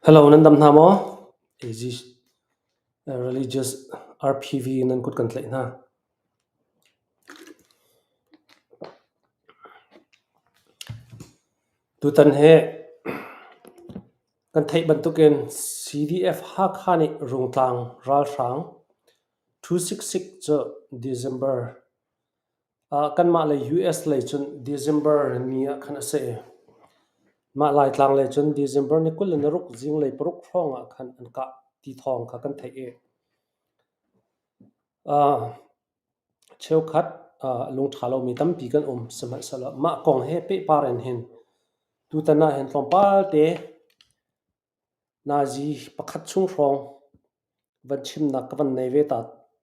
Hello, nan dam hna maw? AG Religious RPV nan kut kan tlaih hna. Tutan hi kan theih bantukin CDF Hakha nih Rungtlang ralhrang 266 cu December Kanmah lei US lei cun December ni ah khan a si i mah Laitlang lei cun December ni 26 zinglei paruk hrawng ah khan an kah ti thawng kha kan theih i cheukhat lungṭha lomi tampi kan um. Sihmanhsehlaw mah kong he pehpar in hin tutan ah hin tlawmpal te Nazi pakhat chung hrawng van chimnak ka van nei ve ta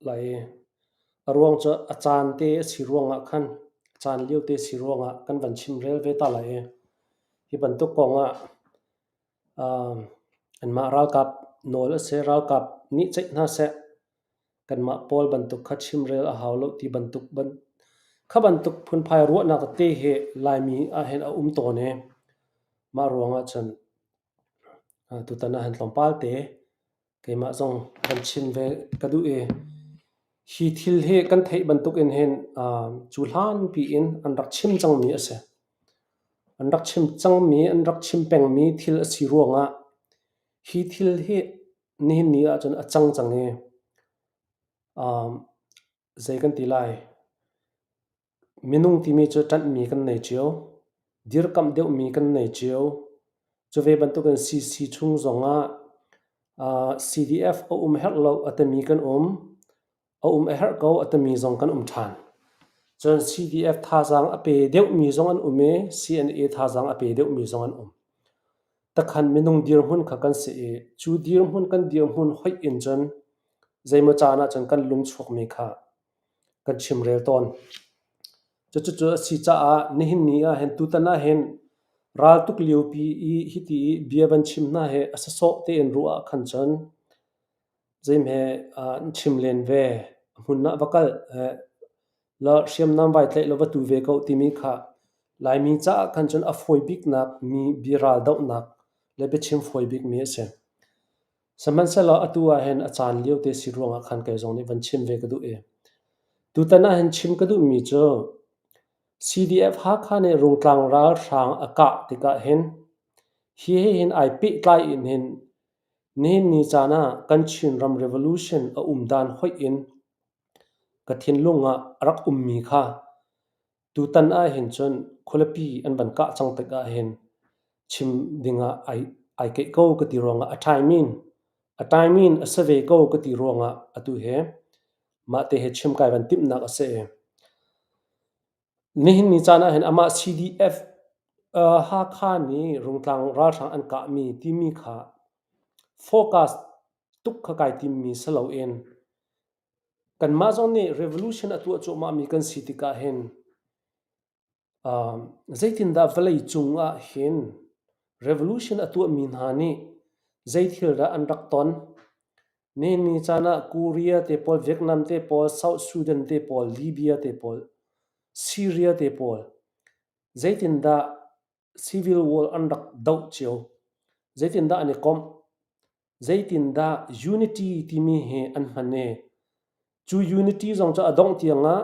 lai i a ruang cu a caan te a si ruangah khan a caan lio te a si ruangah kan van chimrel ve ta lai i hi bantuk kong ah anmah ralkap nawl a si. Ralkap nih ceih hna seh. Kanmah pawl bantuk kha chimrel a hau lo ti bantuk kha bantuk phunphai ruahnak tete hi Laimi ahhin a um tawn i mah ruangah cun Tutan ah hin tlawmpal te keimah zong kan chim ve ka duh i hi thil hi kan theih bantukin hin cu hlanpi in an rak chim cangmi a si. An rak chim cangmi, an rak chim pengmi thil a si ruangah hi thil hi nihin ni ahcun a cang cang i zei kan ti lai. Minung timi cu ṭanhmi kan nei cio, dirkamh deuhmi kan nei cio. Cu ve bantukin CC chung zongah CDF a um herh lo a timi kan um, a um a herh ko a timi zong kan um ṭhan. Cun CDF thazaang a pe deuhmi zong an um i CNA thazaang a pe deuhmi zong an um. Takhan minung dirhmun kha kan si i cu dirhmun kan dirhmun hoih in cun zeimaw caan ahcun kan lung chuakmi kha kan chimrel tawn. Cucu a si caah nihin ni ah hin tutan ah hin raltuk liopi i hiti i bia van chim hna hi a sasawh tein ruah ah khan cun zeihme an chim len ve. A hmun ah va kal la hriamnam vai tlaih law va tu ve ko timi kha Laimi caah khan cun a fawi biknak mi biaral dohnak le biachim fawi bikmi a si. Sihmanhsehlaw atu ah hin a caan liote si ruangah khan kei zong nih van chim ve ka duh i tutan ah hin chim ka duhmi cu CDF Hakha nih Rungtlang ralhrang a kah tikah hin hi he hin ai pehtlai in hin nihin ni caan ah kan Chinram revolution a um dan hoih in ka thinlung ah a rak ummi kha Tutan ahhin cun khualipi an van kah cang tik ahhin chim dingah ai ai keih ko ka ti ruangah a timing a timing a si ve ko ka ti ruangah atu hi mahte hi chim kai van timhnak a si i nihin ni caan ahhin amah CDF uh, Hakha nih Rungtlang ralhrang an kahmi timi kha focus tuk kha kai timmi si loin Kanmah zong nih revolution a tuah cuahmahmi kan si tikah hin zeitindah vawleicung ah hin revolution a tuahmi hna nih zei thil dah an rak ton? Nihin ni caan ah Korea te pawl, Vietnam te pawl, South Sudan te pawl, Libya te pawl, Syria te pawl zeitindah civil war an rak doh cio? Zeitindah an i komh? Zeitindah unity timi hi an hman i cu unity zong cu a dongh tiangah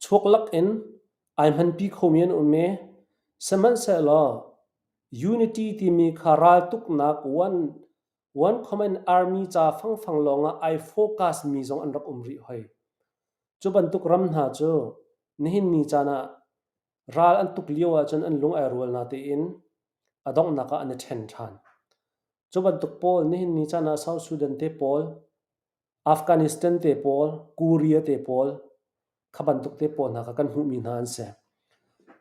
chuaklak in ai hmanpi khomi an um i sihmanhsehlaw unity timi kha raltuknak one one common army ca fangfang lawngah ai focus mi zong an rak um rih hoi. Cu bantuk ram hna cu nihin ni caan ah ral an tuk lio ahcun an lung ai rual natein a donghnak ah an i ṭhen ṭhan. Cu bantuk pawl nihin ni caan ah South Sudan te pawl, Afghanistan te pawl, Korea te pawl, kha bantuk te pawl hna kha kan hmuhmi hna an si.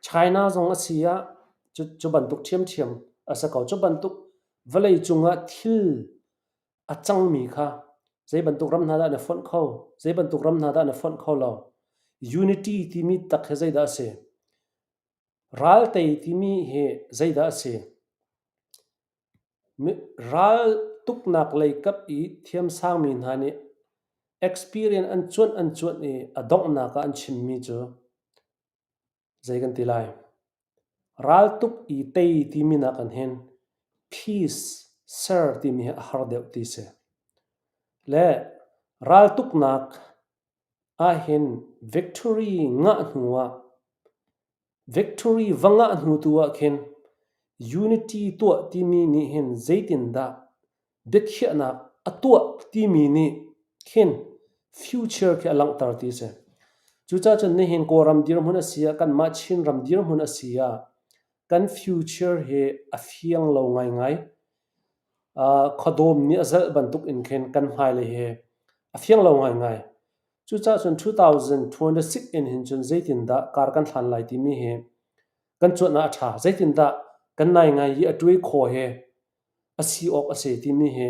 China zong a si ah cu, cu bantuk ṭhiamṭhiam a si ko. Cu bantuk vawleicung ah thil a cangmi kha zei bantuk ram hna dah na fonh kho, zei bantuk ram hna dah na fonh kho lo. Unity timi tak hi zeidah a si? Raltei timi hi zeidah a si? Ral tuknak lei kap i thiamsangmi hna nih experience an cuanh an cuanh i a donghnak ah an chimmi cu zei kan ti lai? Raltuk i tei timi nakin hin peace. ser timi hi a har deuh ti si. Le raltuknak ahhin victory ngah hnu ah victory va ngah hnu tu ah khin unity tuah timi nih hin zeitindah biakhiahnak a tuah timi nih khin future khi a langhter ti si. Cucaah cun nihin Kawlram dirhmun a si ah kanmah Chinram dirhmun a si ah kan future hi a fiang lo ngaingai. Khuadawm nih a zelh bantuk in khin kan hmailei hi a fiang lo ngaingai. Cucaah cun 2026 in hin cun zeitindah kar kan hlan lai timi hi kan cuanh ah a ṭha. Zeitindah kan naingai i a ṭuai khaw hi a si awk a si timi hi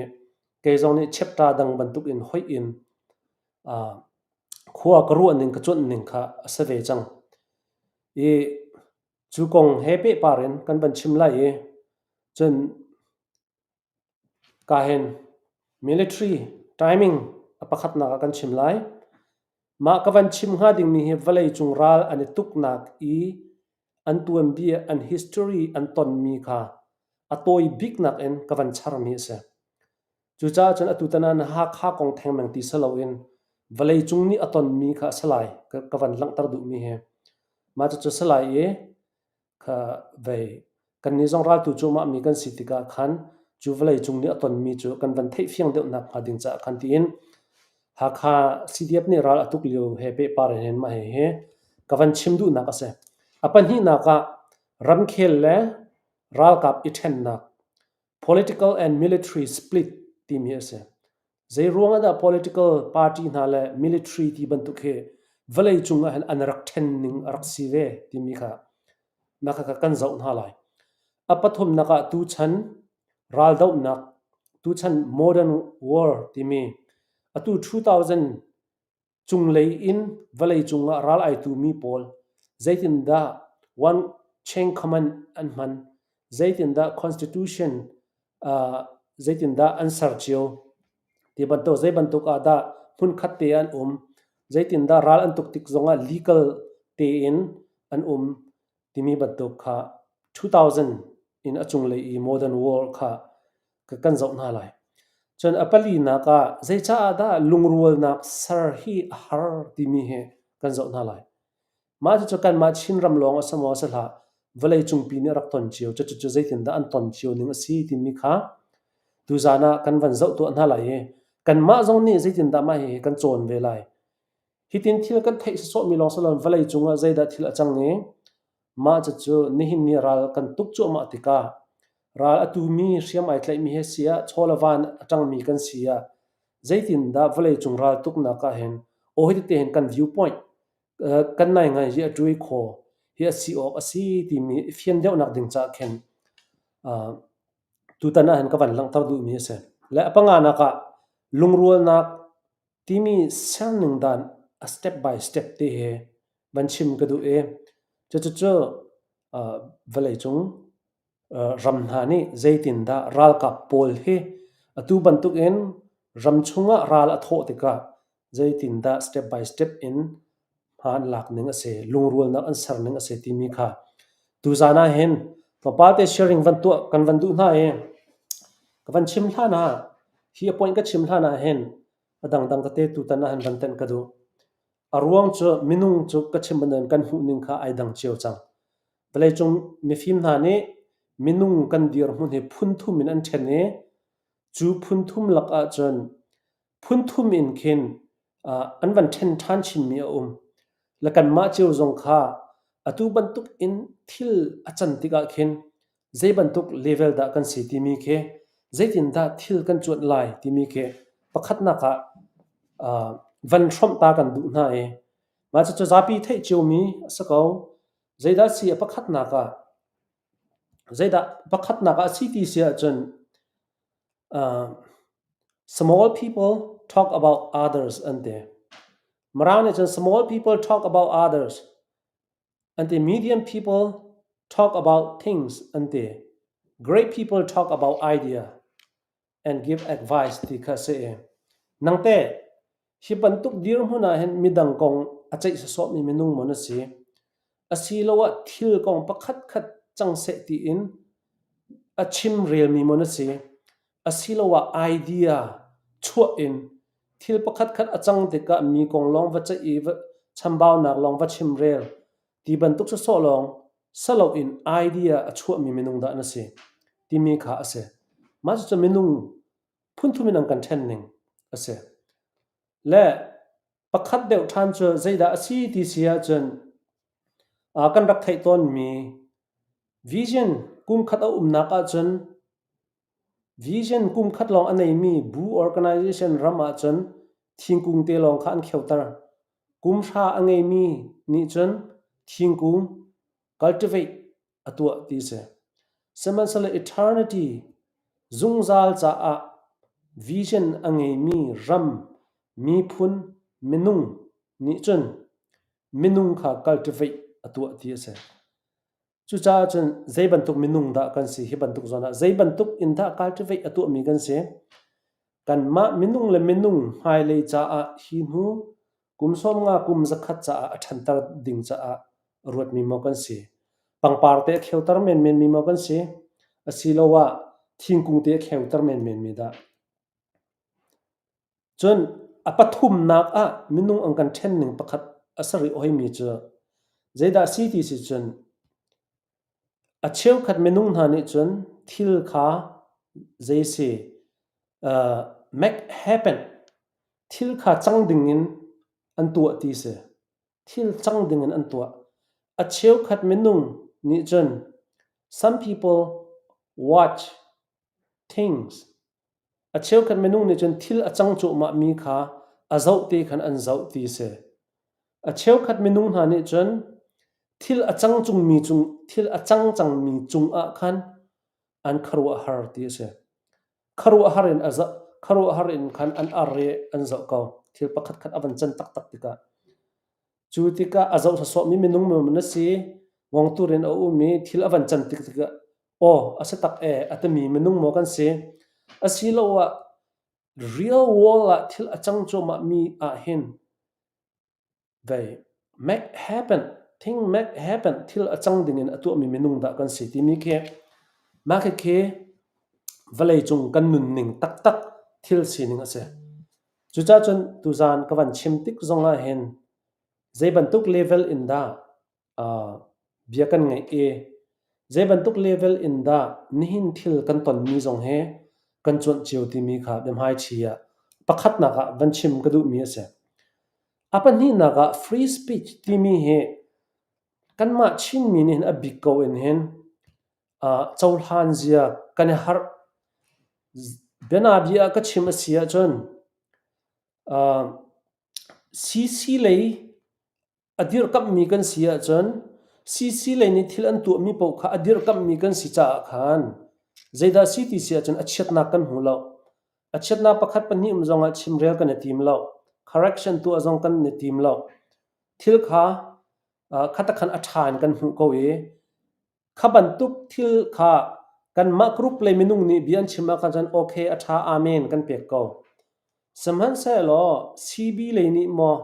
kei zong nih chapter dang bantuk in hoih in khua ka ruah ning ka cuanh ning kha a si ve cang. I cu kong he pehpar in kan van chim lai i cun ka hin military timing a pakhatnak ah kan chim lai. Mah ka van chim hnga dingmi hi vawleicung ral an i tuknak i an tuanbia, an history an tonmi kha a tawi biknak in ka van charmi a si. Cucaah cun atutan ah na Hakha kong thengmang ti si loin vawleicung nih a tonmi kha a si lai ka van langhter duhmi hi. Mah cucu a si lai i kha vei kannih zong raltu cuahmahmi kan si tikah khan cu vawleicung nih a tonmi cu kan van theihfiang deuhnak hnga ding caah khan tiin Hakha CDF nih ral a tuk lio he pehpar in hin mah hihi ka van chim duhnak a si. A pahnihnak ah ramkhel le ralkap i ṭhennak political and military split timi a si. Zei ruang ah dah political party hna le military ti bantuk hi vawleicung ah hin an rak ṭhen ning a rak si ve timi kha mah kha kan zoh hna lai. A pathumnak ah tuchan raldohnak, tuchan modern war timi atu 2000 cunglei in vawleicung ah ral ai tumi pawl zeitindah one chain command an hman, zeitindah constitution zeitindah an ser cio ti bantuk zei bantuk ah dah hmunkhat te an um, zeitindah ral an tuk tik zongah legal tein an um timi bantuk kha 2000 in a cunglei i modern war kha kan zoh hna lai. Cun a palinak ah zeicaah dah lungrualnak ser hi a har timi hi kan zoh hna lai. Mah cucu kanmah Chinram lawng a si maw si hlah, vawleicungpi nih a rak ton cio, cucu zeitindah an ton cio ning a si timi kha tuzaan ah kan van zoh tuah hna lai i kanmah zong nih zeitindah mah hihi kan cawn ve lai. Hitin thil kan theih sawsawhmi lawng si loin vawleicung ah zeidah thil a cang i mah cucu nihin ni ral kan tuk cuahmah tikah ral a tumi hriam ai tlaihmi he si ah chaw le van a ṭangmi kan si ah zeitindah vawleicung ral tuknak ah hin aw hiti hin kan viewpoint kan naingai hi a ṭuai khaw hi a si awk a si timi i fian deuhnak ding caah khin tutan ah hin ka van langhter duhmi a si. Le a panganak ah lungrualnak timi serning dan a step by step te he van chim ka duh i cucucu vawleicung ram hna nih zeitindah ralkap pawl hi atu bantukin ram chungah ral a thawh tikah zeitindah step by step in hma an lak ning a si, lungrualnak an ser ning a si timi kha tuzaan ah hin tlawmpal te sharing van tuah kan van duh hna i ka van chim hlan ah hi a point ka chim hlan ah hin a dangdang tete tutan ah hin van tenh ka duh. A ruang cu minung cu ka chim bantukin kan hmuh ning kha ai dang cio cang. Vawleicung mifim hna nih minung kan dirhmun hi phun thum in an ṭhen i cu phun thum lak ahcun phun thum in khin an van ṭhen ṭhan chinmi a um. Le kanmah cio zong kha atu bantuk in thil a can tikah khin zei bantuk level dah kan si timi khi zeitindah thil kan cuanh lai timi khi pakhatnak ah van hrawmh ta kan duh hna i mah cucu zapi theih ciomi a si ko. Zeidah si a pakhatnak ah zeidah pakhatnak ah a si ti si ahcun Small people talk about others an ti. Mirang nih cun small people talk about others an ti. Medium people talk about things an ti. Great people talk about idea and give advice ti kha a si i nang teh hi bantuk dirhmun ah hin midang kong a ceih sawsawhmi minung maw na si? Asiloah thil kong pakhatkhat cang seh tiin a chimrelmi maw na si? Asiloah idea chuah in thil pakhatkhat a cang tikah mi kong lawng va ceih i chambaunak lawng va chimrel ti bantuk sawsawh lawng saloin idea a chuahmi minung dah na si timi kha a si. Mah cucu minung phunthum in an kan ṭhen ning a si. Le pakhat deuh ṭhan cu zeidah a si ti si ahcun kan rak theih tawnmi vision kum khat a umnak ahcun vision kum khat lawng a neimi bu organization ram ahcun thingkung te lawng kha an kheuter. Kum hra a ngeimi nih cun thingkung cultivate a tuah ti a si. Sihmanhsehlaw eternity zungzal caah vision a ngeimi ram, miphun, minung nih cun minung kha cultivate a tuah ti a si. Cucaah cun zei bantuk minung dah kan si hi bantuk zawn ah zei bantuk in dah cultivate a tuahmi kan si? Kanmah minung le minung hmailei caah hi hnu kum 50 kum 100 caah a ṭhanter ding caah a ruatmi maw kan si? Pangpar te a kheuter menmenmi maw kan si? Asiloah thingkung te a kheuter menmenmi dah? Cun a pathumnak ah minung an kan ṭhen ning pakhat a si rih hoimi cu zeidah a si ti si cun a cheukhat minung hna nih cun thil kha zei si make happen thil kha cang ding in an tuah ti si. Thil cang ding in an tuah. A cheukhat minung nih cun some people watch things A cheukhat minung nih cun thil a cang cuahmahmi kha a zoh te khan an zoh ti a si. A cheukhat minung hna nih cun thil a cang cungmi cung thil a cang cangmi cungah khan an khuaruahhar ti a si. Khuaruahhar in a zoh khuaruahhar in khan an ar i an zoh ko. Thil pakhatkhat a van can taktak tikah. Cu tikah a zoh sawsawhmi minung maw na si, ngongtur in a um i thil a van can tik tikah aw a si tak ee a timi minung maw kan si. Asiloah real world ah thil a cang cuahmahmi ahhin vei make happen, thing make happen, thil a cang dingin a tuahmi minung dah kan si timi khi mah khikhi vawleicung kan nunning taktak thil sining a si. Cucaah cun tuzaan ka van chim tik zongah hin zei bantuk level in dah bia kan ngeih i zei bantuk level in dah nihin thil kan tonmi zong hi kan cuanh cio timi kha biahmaiṭhi ah pakhatnak ah van chim ka duhmi a si. A pahnihnak ah free speech timi hi kanmah Chinmi nih hin a bik ko in hin cohlan zia kan i harh. Bianabia ah ka chim a si ahcun CC lei a dirkamhmi kan si ahcun CC lei nih thil an tuahmi paoh kha a dirkamhmi kan si caah khan zeidah si ti si ahcun a chiatnak kan hmu lo. A chiatnak pakhat pahnih um zongah chimrel kan i tim lo. Correction tuah zong kan i tim lo. Thil kha khatakhan a ṭha in kan hmuh ko i Kha bantuk thil kha kanmah group lei minung nih bia an chim ahkhan cun okay a ṭha amen kan pek ko. Sihmanhsehlaw CB lei nih maw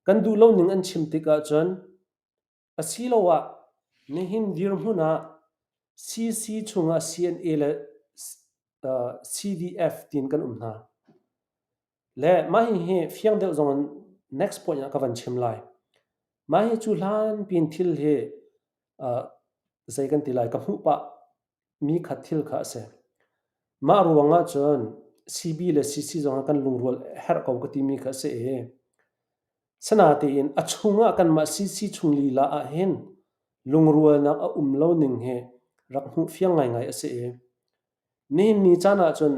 kan duh lo ning an chim tik ahcun asiloah nihin dirhmun ah CC chungah CNA le CDF tiin kan um hna. Le mah hihi fiang deuh zong in next point ah ka van chim lai. Mah hi cu hlan pin thil hi zei kan ti lai ka hmuh pah mi khat thil kha a si. Mah ruang ah cun CB le CC zong ah kan lungrual herh ko ka timi kha a si i sinatein a chungah kanmah CC chung lila ah hin lungrualnak a um lo ning hi rak hmuh fiang ngaingai a si i nihin ni caan ah cun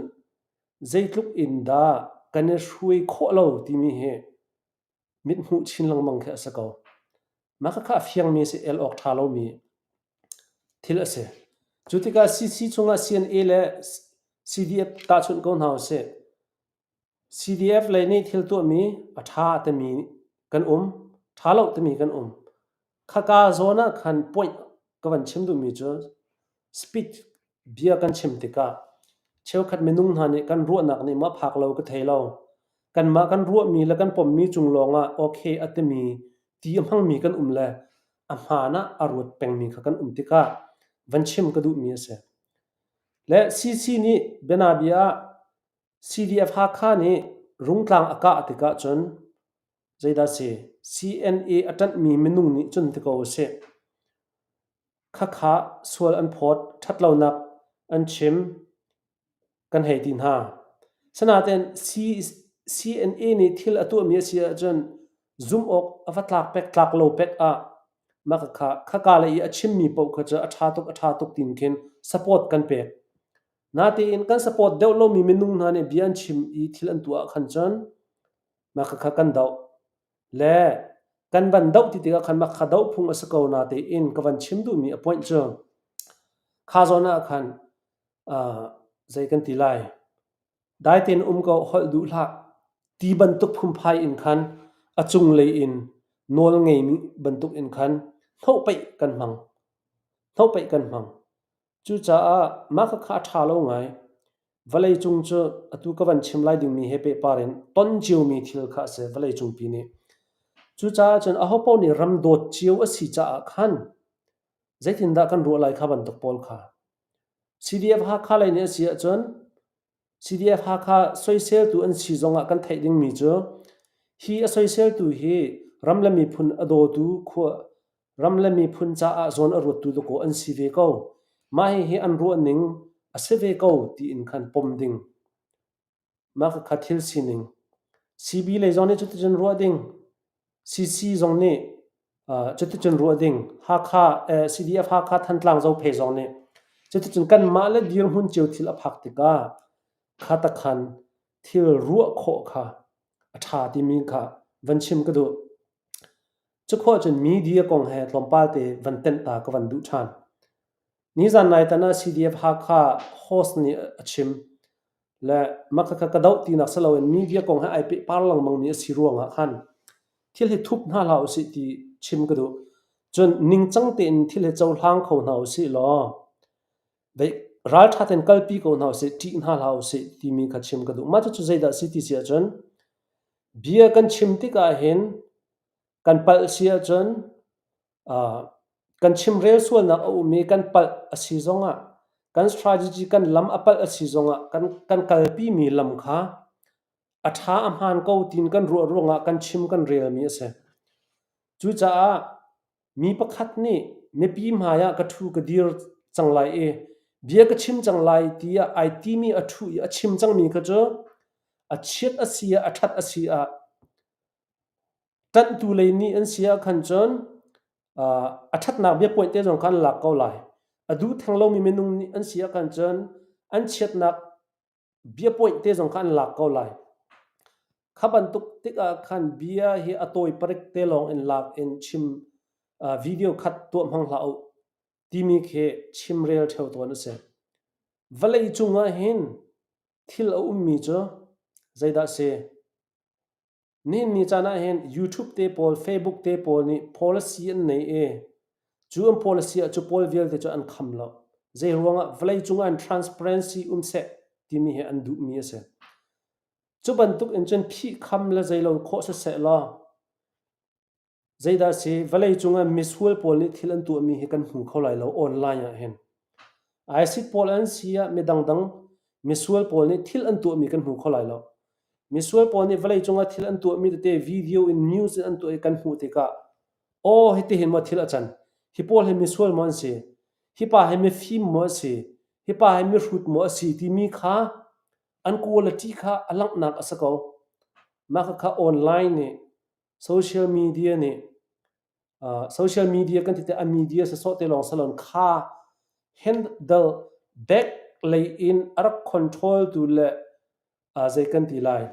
zeitluk in dah kan i hruai khawh lo timi hi mithmuh chin lengmang khi a si ko. Mah khakha a fiangmi a si, el awk ṭha lomi thil a si. Cu tikah CC chungah CNA le CDF tahchunh ko hna usih. CDF lei nih thil tuahmi a ṭha timi kan um, ṭha lo timi kan um. Khaka zawn ah khan point ka van chim duhmi cu speech bia kan chim tikah cheukhat minung hna nih kan ruahnak nih maw a phak lo ka thei lo. Kanmah kan ruahmi le kan pommi cung lawngah okay a timi ti a hmangmi kan um le a hmaan ah a ruat pengmi kha kan um tikah van chim ka duhmi a si. Le CC nih bianabia ah. CDF Hakha nih Rungtlang a kah tikah cun zeidah si CNA a ṭanhmi minung nih cun ti ko usih. Khakha sual an phawt, ṭhatlonak an chim kan hei ti hna. Sinain CNA nih thil a tuahmi a si ahcun zumh awk a va tlak pek tlak lo pek ah mah khakha khaka lei i a chimmi paoh kha cu a ṭha tuk a ṭha tuk tiin khin support kan pek. Natein kan support deuh lomi minung hna nih bia an chim i thil an tuah ahkhan cun mah khakha kan doh. Le kan van doh ti tikah khan mah kha doh phung a si ko natein ka van chim duhmi a point cu kha zawn ah khan uh, zei kan ti lai dai tein um ko holh duh hlah ti bantuk phunphai in khan a cunglei in nawl ngeimi bantuk in khan hnohpeih kan hmang hnohpeih kan hmang Cucaah mah khakha a ṭha lo ngai. Vawleicung cu atu ka van chim lai dingmi he pehpar in ton ciomi thil kha a si vawleicungpi nih. Cucaah cun ahopaoh nih ram dawt cio a si caah khan zeitindah kan ruah lai kha bantuk pawl kha. CDF Hakha lei nih a si ahcun CDF Hakha soiseltu an si zongah kan theih dingmi cu hi a soiseltu hi ram le miphun a dawtu khua ram le miphun caah zawn a ruattu dakaw an si ve ko. Mah hihi an ruahning a si ve ko tiin khan pom ding. Mah khakha thil sining. CB lei zong nih cuticun ruah ding. CC zong nih cuticun ruah ding. Hakha, CDF Hakha Thantlang Zophei zong nih cuticun kanmah le dirhmun cio thil a phak tikah kha takhan thil ruah khawh kha a ṭha timi kha van chim ka duh. Cukhawh cun media kong he tlawmpal te van tenh ta ka van duh ṭhan. Nizan nai tan ah CDF Hakha host nih a chim le mah khakha ka doh tinak si loin media kong he ai pehpar lengmangmi a si ruangah khan thil hi thup hna hlah usih ti chim ka duh. Cun ningcang tein thil hi cohlang kho hna usih law ralṭha tein kalpi ko hna usih, ṭih hna hlah usih timi kha chim ka duh. Mah cucu zeidah a si ti si ahcun bia kan chim tikah hin kan palh si ahcun Kan chimrel sualnak a um i kan palh a si zongah kan strategy kan lam a palh a si zongah kan, kan kalpimi lam kha a ṭha a hmaan ko tiin kan ruah ruangah kan chim kan relmi a si. Cucaah mi pakhat nih mipi hmai ah ka ṭhu ka dir cang lai i bia ka chim cang lai tiah ai timi a ṭhu i a chim cangmi kha cu a chiat a si ah a ṭhat a si ah Ṭanhtu lei nih an si ahkhan cun a ṭhatnak biapuaih te zong kha an lak ko lai. A duh theng lomi minung nih an si ahkhan cun an chiatnak biapuaih te zong kha an lak ko lai. Kha bantuk tikah khan bia hi a tawi parik te lawng in lak in chim video khat tuah hmang hlah u timi khi chimrel ṭheo tawn a si. Vawlei cung ah hin thil a ummi cu zeidah a si? Nihin ni caan ahhin YouTube te pawl, Facebook te pawl nih policy an nei i cu an policy ah cu pawl vialte cu an kham lo. Zei ruangah vawleicung ah hin transparency um seh timi hi an duhmi a si. Cu bantuk in cun phihkham le zeilo khawh siseh law Zeidah a si? Vawleicung ah misual pawl nih thil an tuahmi hi kan hmu kho lai lo online ah hin. ISIS pawl an si ah mi dangdang misual pawl nih thil an tuahmi kan hmu kho lai lo. Misual pawl nih vawleicung ah thil an tuahmi tete video in news in an tuah i kan hmuh tikah aw hitihin maw thil a can. Hi pawl hi misual maw an si? Hi pa hi mifim maw a si? Hi pa hi mihrut maw a si timi kha an quality kha a langhnak a si ko. Mah khakha online nih Social media nih social media kan ti tikah a media sawsawh te lawng si loin kha handle back lei in a rak control tu le zei kan ti lai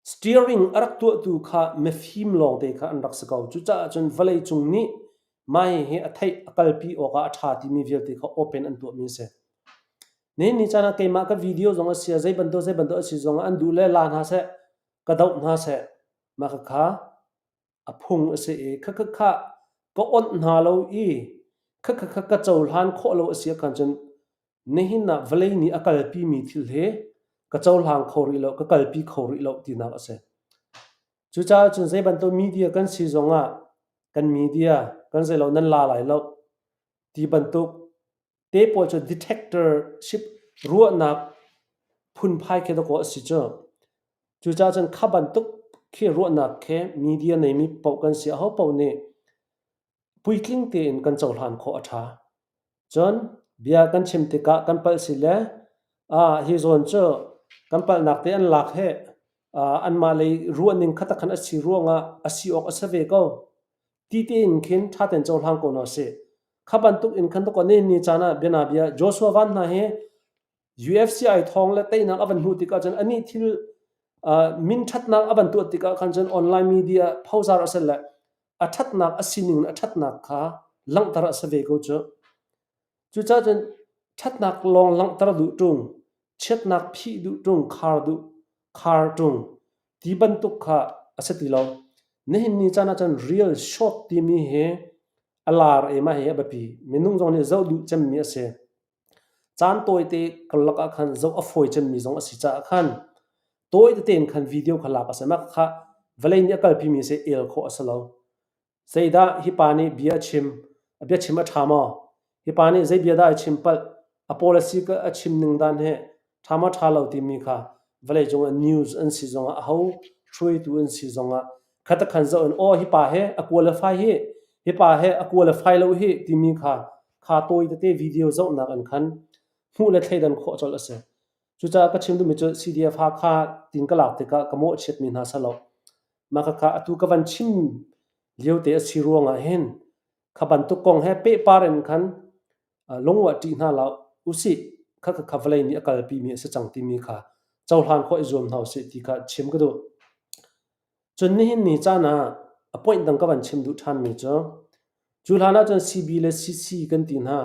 steering a rak tuahtu kha mifim lawngte kha an rak si ko. Cucaah cun vawleicung nih mah hihi a theih a kalpi awkah a ṭha timi vialte kha open an tuahmi a si. Nihin ni caan ah keimah ka video zong a si ah zei bantuk zei bantuk a si zongah an duh le la hna seh ka doh hna seh mah khakha a phung a si i khakha ka onh hna lo i khakha ka cohlan khawh lo a si ahkhan cun nihin ah vawlei nih a kalpimi thil hi ka cohlang kho rih lo ka kalpi kho rih lo tinak a si. Cucaah cun zei bantuk media kan si zongah kan media kan zei lo nan la lai lo ti bantuk te pawl cu detectorship ruahnak phunphai khi dakaw a si cu. Cucaah cun kha bantuk khi ruahnak khi media neimi paoh kan si. Aho paoh nih puitling tein kan cohlan khawh a ṭha. Cun bia kan chim tikah kan palh si le ah hi zawn cu kan palhnak te an lak hi anmah lei ruahning kha tak khan a si ruangah a si awk a si ve ko. Ti tein khin ṭha tein cohlang ko hna usih. Kha bantuk in khan dawkaw ni caan ah bianabia Joshua Van hna hi UFC ai thawng le teinak a van hmuh tikah cun anih thil min ṭhatnak a van tuah tikah khan cun online media phozar a si le a ṭhatnak a sining in a ṭhatnak kha langhter a si ve ko cu. Cucaah cun ṭhatnak lawng langhter duh ṭung, chiatnak phih duh ṭung, khar duh khar ṭung ti bantuk kha a si ti lo. Nihin ni caan ah cun real short timi hi a lar i mah hi a biapi. Minung zong nih zoh duh cemmi a si. Caan tawite karlak ah khan zoh a fawi cemmi zong a si caah khan tawi tete in khan video kha lak a si. Mah kha vawlei nih a kalpimi a si, el khawh a si lo. Zeidah hi pa nih bia a chim? A biachim a ṭha maw? Hi pa nih zei bia dah a chim palh? A policy a chim ning dan hi ṭha maw ṭha lo timi kha vawleicung ah news an si zongah aho hruaitu an si zongah khatakhan zoh in aw hi pa hi a qualify hi hi pa hi a qualify lo hi timi kha kha tawi tete video zohnak in khan hmuh le thleidan khawh colh a si. Cucaah ka chim duhmi cu CDF Hakha tin ka lak tikah ka mawhchiatmi hna salo. Mah khakha atu ka van chim lio te a si ruangah hin kha bantuk kong he pehpar in khan lungruah ṭih hna hlah usih. Kha kha vawlei nih a kalpimi a si cang timi kha cohlan khawh i zuam hna usih ti kha chim ka duh. Cun nihin ni caan ah a point dang ka van chim duh ṭhanmi cu cu hlan ah cun CB le CC kan ti hna.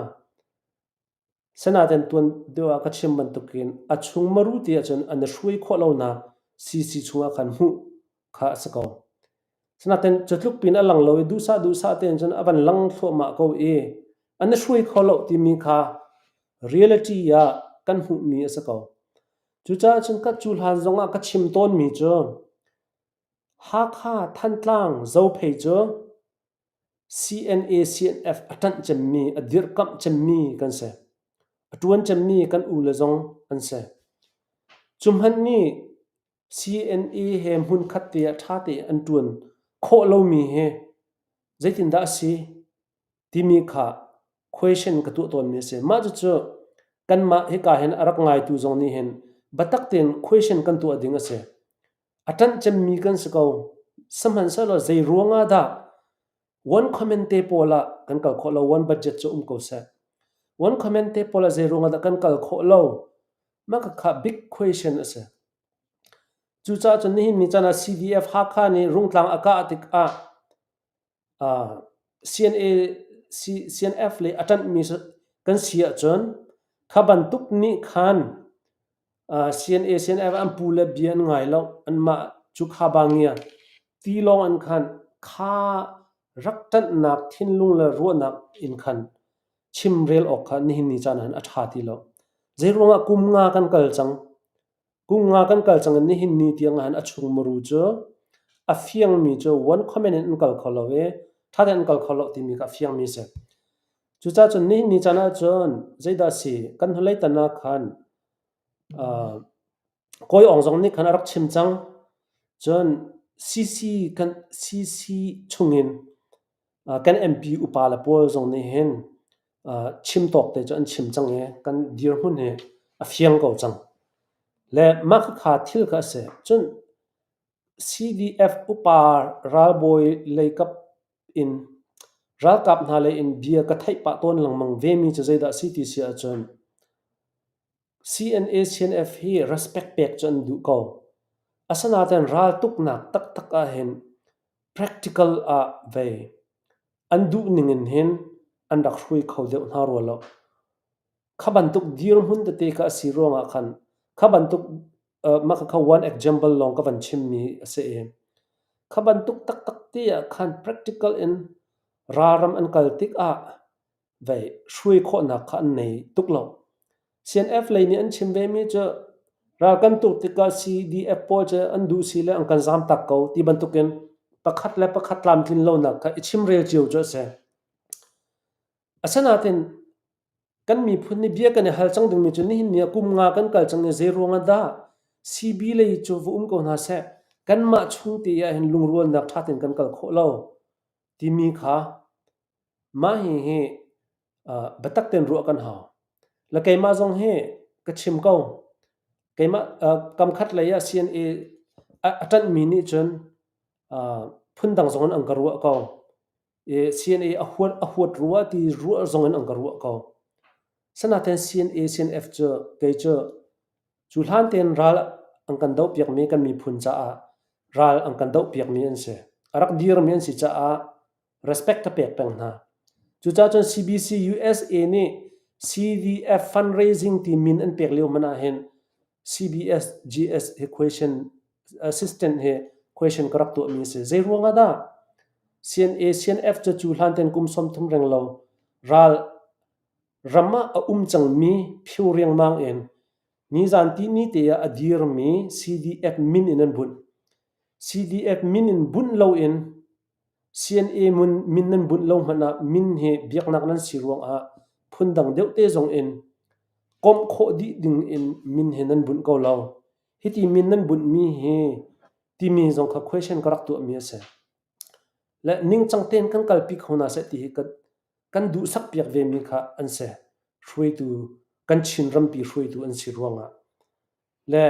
Sinain tuan deuh ah ka chim bantukin a chung maru ti ahcun an i hruai khawh lonak CC chungah khan hmuh kha a si ko. Sinain cu tluk pin a lang lo i duhsah duhsah tein cun a van lang thluahmah ko i an i hruai kho lo timi kha reality ah kan hmuhmi a si ko. Cucaah cun ka cu hlan zongah ka chim tawnmi cu Hakha, Thantlang, Zophei cu CNA, CNF a ṭanh cemmi, a dirhkamh cemmi kan si. A ṭuan cemmi kan ule zong an si. Cu hmanh nih CNA he hmunkhat te ah ṭha tein an ṭuan khawh lomi hi zeitindah a si timi kha question ka tuah tawnmi a si. Mah cucu kanmah hika hin a rak ngaitu zong nih hin biatak tein question kan tuah ding a si. A ṭanh cemmi kan si ko. Sihmanhsehlaw zei ruangah dah one comment te pawl ah kan kal khawh lo, one budget cu um ko seh. One comment te pawl ah zei ruangah dah kan kal khawh lo? Mah khakha big question a si. Cucaah cun nihin ni caan ah CDF Hakha nih Rungtlang a kah tikah CNA, CNF le a ṭanhmi kan si ahcun kha bantuk nih khan CNA, CNF an pu le bia an ngai lo. Anmah cu kha bangia tilawng an khan kha rak ṭanhnak thinlung le ruahnak in khan chimrel awk kha nihin ni caan ah hin a ṭha ti lo. Zeiruangah kum nga kan kal cang. Kum nga kan kal cang i nihin ni tiang ah hin a chungmuru cu a fiangmi cu one comment in an kal kho lo i ṭha tein an kal kho lo timi kha a fiangmi a si. Cucaah cun nihin ni caan ahcun zeidah a si kan hnulei tan ah khan uh, Kawi Aung zong nih khan a rak chim cang. Cun CC kan CC chungin kan MP upa le pawl zong nih hin chim tawk te cu an chim cang i kan dirhmun hi a fiang ko cang. Le mah khakha thil kha a si. Cun CDF upa ralbawi leikap in ralkap hna lei in bia ka theih pah tawn lengmang vemi cu zeidah a si ti si ahcun CNA CNF hi respect pek cu an duh ko. Asinain raltuknak taktak ahhin practical ah vei an duh ning in hin an rak hruai kho deuh hna rua lo. Kha bantuk dirhmun tete kha a si ruangah khan kha bantuk mah khakha one example lawng ka van chimmi a si i kha bantuk taktak te ah khan practical in ralram an kal tikah vei hruai khawhnak kha an nei tuk lo. CNF lei nih an chim vemi cu ral kan tuk tikah CDF pawl cu an duh si le an kan zaamtak ko ti bantukin pakhat le pakhat tlamtlin lonak kha i chimrel cio cu a si. Asinain. Kan miphun nih bia kan i hal cang dingmi cu nihin ni ah kum nga kan kal cang i zei ruangah dah CB lei cu va um ko hna seh, kanmah chung te ah hin lungrualnak ṭha tein kan kal khawh lo timi kha mah hihi biatak tein ruah kan hau. Le keimah zong hi ka chim ko. Keimah kamkhat lei ah CNA a ṭanhmi nih cun phundang zong in an ka ruah ko. CNA a huat a huat rua ti ruah zong in an ka ruah ko. Sanaten CNA CNF cu kei cu cu hlan tein ral an kan doh piakmi kan miphun caah ral an kan doh piakmi an si. A rak dirmi an si caah respect ka pek peng hna. Cucaah cun CBC USA nih CDF fundraising ti min an pek lio hmanh ah hin CBS GS hi question assistant hi question ka rak tuahmi a si. Zei ruang ah dah CNA CNF cu cu hlan ten kum 30 reng lo ral ram ah a um cangmi phio riangmang in nizan ti ni te ah a dirmi CDF min in an bunh. CDF min in bunh loin CNA min nan bunh lo hmanh ah min hi biaknak nan si ruangah phundang deuh te zong in komh khawh dih ding in min hi nan bunh ko lo. Hiti min nan bunhmi hi timi zong kha question ka rak tuahmi a si. Le ningcang tein kan kalpi kho hna seh ti hi kan duhsak piak vemi kha an si. Hruaitu, kan Chin rampi hruaitu an si ruangah. Le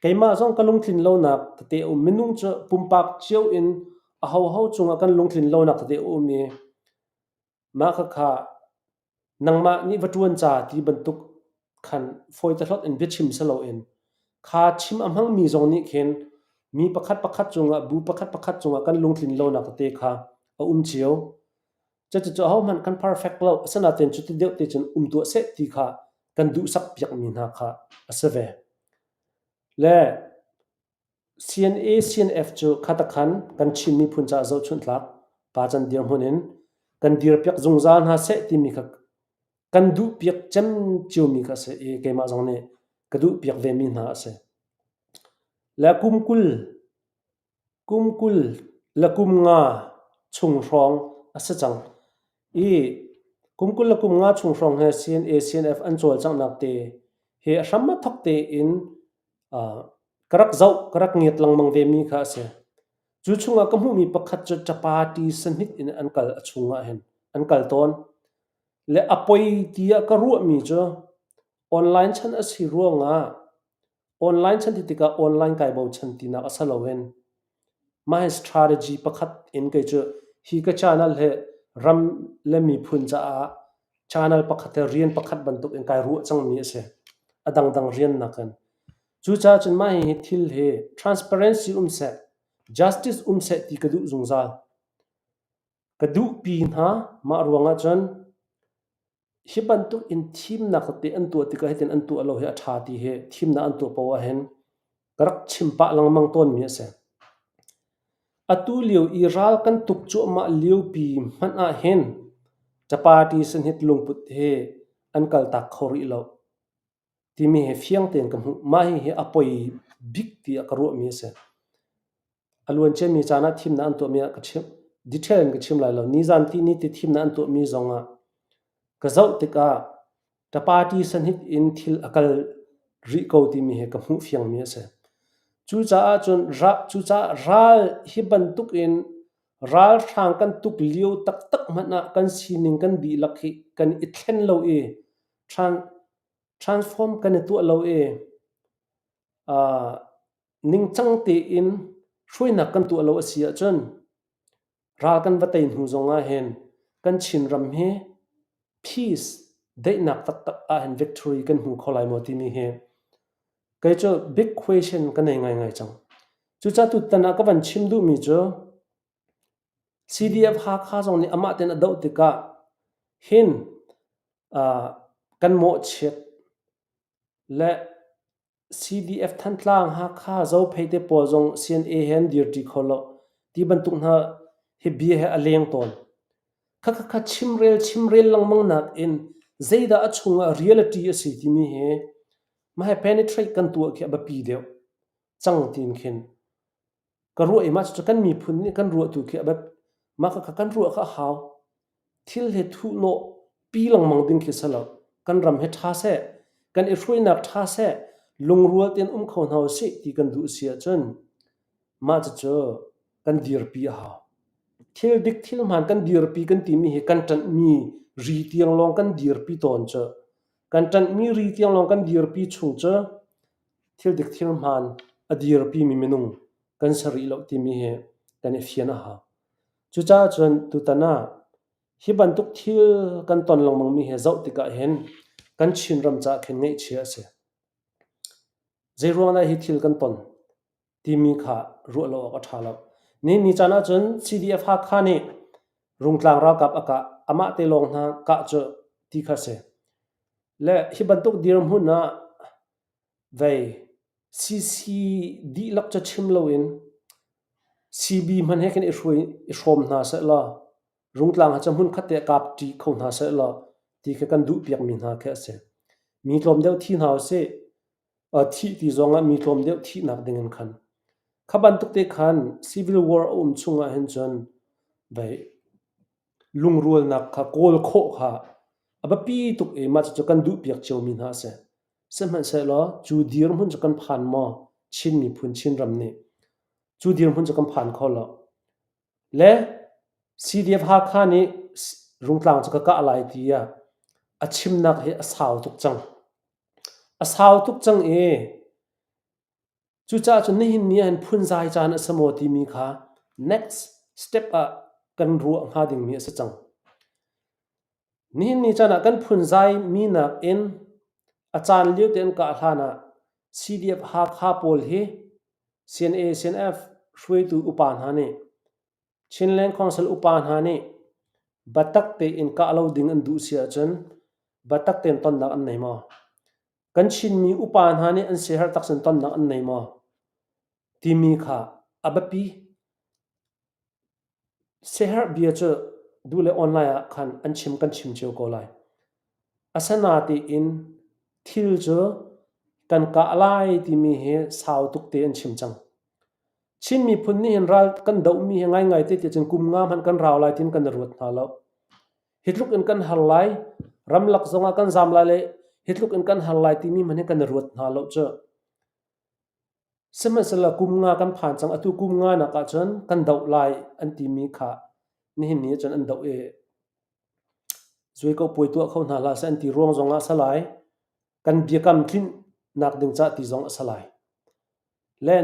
keimah zong ka lungtlin lonak tete a um. Minung cu pumpak cio in ahoho cungah kan lungtlin lonak tete a um i mah khakha nangmah nih va ṭuan ca ti bantuk khan fawi te hlot in biachim si loin kha chim a hmangmi zong nih khin mi pakhat pakhat cungah bu pakhat pakhat cungah kan lungtlin lonak tete kha a um cio. Cucu ahohmanh kan perfect lo. Asinain cuti deuh te cun um tuah seh ti kha kan duhsak piakmi hna kha a si ve. Le CNA CNF cu khatakhan kan Chin miphun caah zohchunhtlak pacan dirhmun in kan dirpiak zungzal hna seh timi kha kan duhpiak cem ciomi kha a si i keimah zong nih ka duhpiak vemi hna a si. Le kum 20 Kum 20 le kum nga chung hrawng a si cang i kum 20 le kum nga chung hrawng he CNA CNF an cawlcanghnak te hi a hram a thawk tein ka rak zoh ka rak ngiat lengmang vemi kha a si. Cu chungah ka hmuhmi pakhat cu chapati sahmit in an kal a chungah hin an kal tawn. Le a poi tiah ka ruahmi cu online chan a si ruangah Online chan ti tikah online kai bochan tinak a si loin mah hi strategy pakhat in kei cu hi ka channel hi ram le miphun caah channel pakhat he rian pakhat bantuk in kai ruah cangmi a si. A dangdang rian nakin. Cucaah cun mah hihi thil hi transparency um seh, justice um seh ti ka duh zungzal. Ka duhpi hna mah ruangah cun Hi bantuk in thimnak tete an tuah tikah hitin an tuah lo hi a ṭha ti hi thimnak an tuah paoh ahhin ka rak chim pah lengmang tawnmi a si. Atu lio i ral kan tuk cuahmah liopi hmanh ahhin party sahnih lungput hi an kaltak kho rih lo timi hi fiang tein ka hmuh. Mah hihi a poi bik tiah ka ruahmi a si. A luanciami caan ah thimnak an tuahmi ah ka chim detail in ka chim lai lo. Nizan tihni ti thimnak an tuahmi zong ah ka zoh tikah ka party sahnih in thil a kal rih ko timi hi ka hmuh fiangmi a si. Cucaah cun cucaah ral hi bantuk in ralhrang kan tuk lio taktak hmanh ah kan sining kan dihlak hi kan i thlen lo i transform kan i tuah lo i ningcang tein hruainak kan tuah lo a si ahcun ral kan va tei hnu zong ah hin kan Chinram hi peace daihnak taktak ah hin victory kan hmu kho lai maw timi hi kei cu big question ka nei ngaingai cang. Cucaah tutan ah ka van chim duhmi cu CDF Hakha zong nih amah tein a doh tikah hin kan mawhchiat le CDF Thantlang, Hakha, Zophei te pawl zong CNA he an dirṭi kho lo ti bantuk hna hi bia he a leng tawn. Khakha chimrel chimrel lengmang nakin zeidah a chungah reality a si timi hi mah he penetrate kan tuah khi a biapi deuh cang tiin khin ka ruah i mah cucu kan miphun nih kan ruah tu khi a biapi mah khakha kan ruah kha a hau. Thil he thuhnawh pi lengmang ding khi si lo. Kan ram hi ṭha seh, kan i hruainak ṭha seh, lungrual tein um kho hna usih ti kan duh si ahcun mah cucu kan dirpi a hau. Thil dik thil hmaan kan dirpi kan timi hi kan ṭanhmi ri tiang lawng kan dirpi tawn cu. Kan ṭanhmi ri tiang lawng kan dirpi chung cu thil dik thil hmaan a dirpimi minung kan si rih lo timi hi kan i fian a hau. Cucaah cun tutan ah hi bantuk thil kan ton lengmangmi hi zoh tikah hin kan Chinram caah khin ngaihchia a si. Zeiruang dah hi thil kan ton timi kha ruah lo awk a ṭha lo. Ni ni caan ahcun CDF Hakha nih Rungtlang ralkap a kah, amah te lawng hna kah cu ti kha si. Le hi bantuk dirhmun ah vei CC dihlak cu chim loin CB hmanh he khin i hruai i hrawm hna sehlaw Rungtlang ha cu hmunkhat te kap ṭi kho hna sehlaw ti khi kan duhpiakmi hna khi a si. Mi tlawm deuh thi hna usih. Thih ti zong ah mi tlawm deuh thihnak ding in khan. Kha bantuk te khan civil war a um chung ah hin cun vei lungrualnak kha kawl khawh kha a biapi tuk i mah cucu kan duhpiak ciomi hna a si. Sihmanhsehlaw cu dirhmun cu kan phan maw Chin miphun Chinram nih cu dirhmun cu kan phan kho lo. Le CDF Hakha nih Rungtlang cu ka kah lai tiah a chimnak hi a sau tuk cang. A sau tuk cang i Cucaah cun nihin ni ahhin phunzai caan a si maw timi kha next step ah kan ruah hnga dingmi a si cang. Nihin ni caan ah kan phunzai mi nakin a caan lio te an kah hlan ah CDF Hakha pawl hi CNA CNF hruaitu upa hna nih Chinland Council upa hna nih biatak tein kah lo ding an duh si ahcun biatak tein tonnak an nei maw? Kan Chinmi upa hna nih an siaherh taksin tonnak an nei maw? Timi kha a biapi. Siaherh bia cu duh le online ah khan an chim kan chim cio ko lai. Asinain thil cu kan kah lai timi hi sau tuk te an chim cang. Chin miphun nih hin ral kan dohmi hi ngaingai te ti cun kum nga hmanh kan rau lai tiin kan i ruat hna lo. Hi tluk in kan har lai, ramlak zongah kan zaam lai le hi tluk in kan har lai timi hmanh hi kan i ruat hna lo cu. Sihmanhsehlaw kum nga kan phan cang. Atu kum nga nak ahcun kan doh lai an timi kha nihin ni ahcun an doh i zuaiko puai tuah kho hna hlah seh an ti ruang zongah a si lai. Kan biakam tlinhnak ding cah ti zong a si lai. Le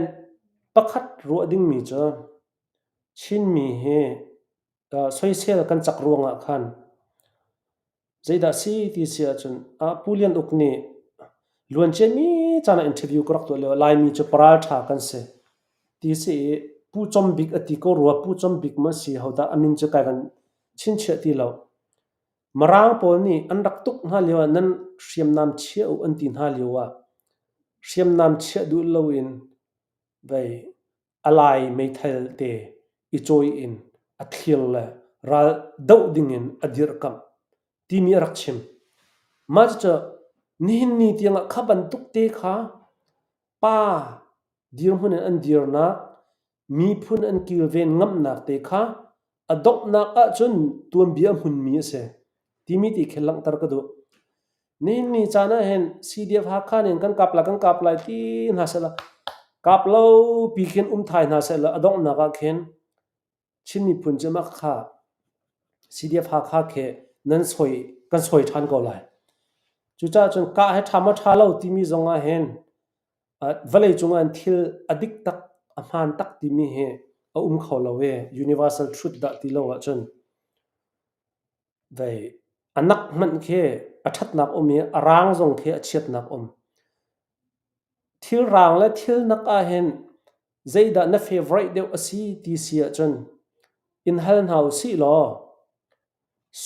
pakhat ruah dingmi cu Chinmi hi soisel kan cak ruangah khan zeidah si ti si ahcun Pu Lian Uk nih luanciami caan ah interview ka rak tuah lio ah Laimi cu paralṭha kan si ti si i Pu Com Bik a ti ko rua Pu Com Bik maw si hodah a min cu kai van chinchiah ti lo. Mirang pawl nih an rak tuk hna lio ah nan hriamnam chiah u an ti hna lio ah hriamnam chiah duh loin vei a lai meithal te i cawi in a thlir le ral doh dingin a dirhkamh timi a rak chim. Mah cucu nihin ni tiangah kha bantuk te kha pa dirhmun in an dirnak, miphun an kilven ngamnak te kha a donghnak ahcun tuanbia a hmunmi a si timi ti khi langhter ka duh. Nihin ni caan ah hin CDF Hakha nih kan kap lai kan kap lai ti hna sehla kap lo pi khin um thai hna sehla a donghnak ah khin Chin miphun cu mah kha CDF Hakha khi nan soi kan soi ṭhan ko lai. Cucaah cun kah hi ṭha maw ṭha lo timi zong ah hin vawlei cung ah thil a dik tak a hmaan tak timi hi a um kho lo i universal truth dah ti lo ahcun vei a nak hmanh khi a ṭhatnak um i a raang zong khi a chiatnak um. Thil raang le thil nak ahhin zeidah na favorite deuh a si ti si ahcun in hal hna usih law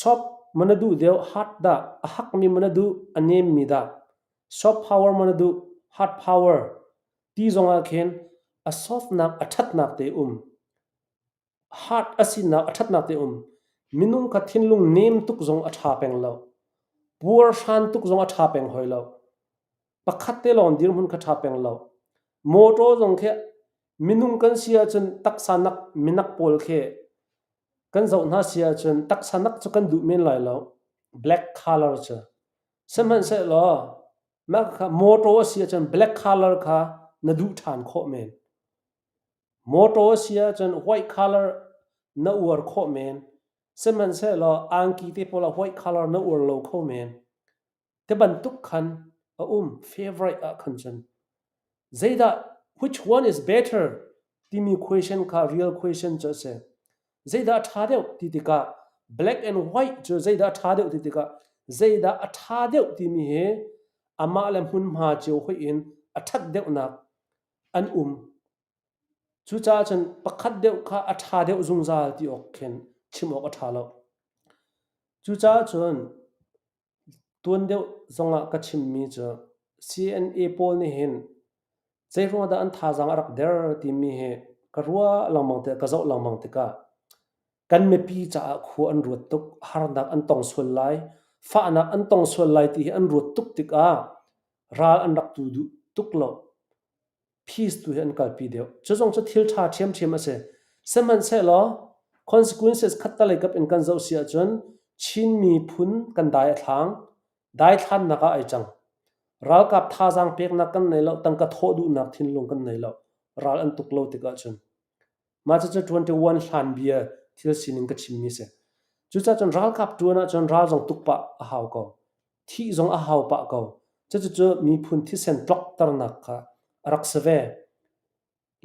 soft maw na duh deuh hard dah a hakmi maw na duh a nemmi dah soft power maw na duh hard power ti zong ah khin a soft-nak a ṭhatnak te um. Hard a sinak a ṭhatnak te um. Minung kha thinlung nem tuk zong a ṭha peng lo. Puarhran tuk zong a ṭha peng hoi lo. Pakhat te lawng dirhmun kha ṭha peng lo. Mawṭaw zong khi minung kan si ahcun taksa nak minak pawl khi kan zoh hna si ahcun taksa nak cu kan duh men lai lo. Black color cu. Sihmanhsehlaw mah kha mawṭaw a si ahcun black color kha na duh ṭhan khawh men. Mawṭaw a si ahcun white color na uar khawh men. Sihmanhsehlaw angki te pawl ah white color na uar lo kho men. Ti bantuk khan a um favorite ah khan cun. Zeidah which one is better timi question kha real question cu a si. Zeidah a ṭha deuh ti tikah black and white cu zeidah a ṭha deuh ti tikah zeidah a ṭha deuh timi hi amah le hmunhma cio hoih in a ṭhat deuhnak an um. Cucaah cun pakhat deuh kha a ṭha deuh zungzal ti awk khin chim awk a ṭha lo. Cucaah cun Tuan deuh zongah ka chimmi cu CNA pawl nih hin zeiruang dah an thazaang a rak der timi hi ka ruah lengmang tikah ka zoh lengmang tikah kan mipi caah khua an ruat tuk, harnak an tong sual lai, fahnak an tong sual lai ti hi an ruat tuk tikah ral an rak tu duh tuk lo. Peace tu hi an kalpi deuh. Cu zong cu thil ṭha ṭhiamṭhiam a si. Sihmanhsehlaw consequences khattalei kap in kan zoh si ahcun Chin miphun kan dai a thlang. Daithlannak ah ai cang. Ralkap thazaang peknak kan nei lo, tangka thawh duhnak thinlung kan nei lo. Ral an tuk lo tikah cun. Mah cucu 21 hlan bia thil sining ka chimmi si. Cucaah cun ralkap ṭuan ahcun ral zong tuk pah a hau ko. Thih zong a hau pah ko. Cucucu miphun thisen tlokternak kha a rak si ve.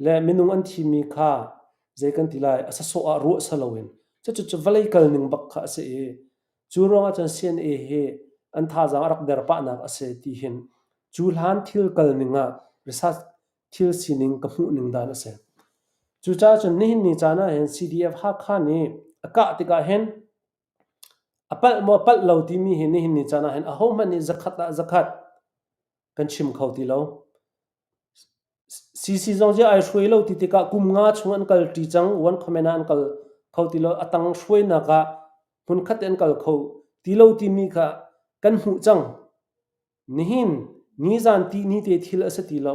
Le minung an thimi kha zei kan ti lai, a sasawh ah ruah si loin cucucu vawlei kalning bak kha a si i cu ruangah cun CNA hi an thazaang a rak der pahnak a si ti hin cu hlan thil kalning ah research thil sining ka hmuh ning dan a si. Cucaah cun nihin ni caan ah hin CDF Hakha nih a kah tikah hin A palh maw palh lo timi hi nihin ni caan ah hin ahohmanh nih zakhat ah zakhat kan chim kho ti lo. CC zong ziah ai hruai lo ti tikah kum nga chung an kal ṭi cang, one comment ah an kal kho ti lo. A tang hruainak ah hmunkhat te an kal kho ti lo timi kha kan hmuh cang. Nihin nizan ti ni te thil a si ti lo.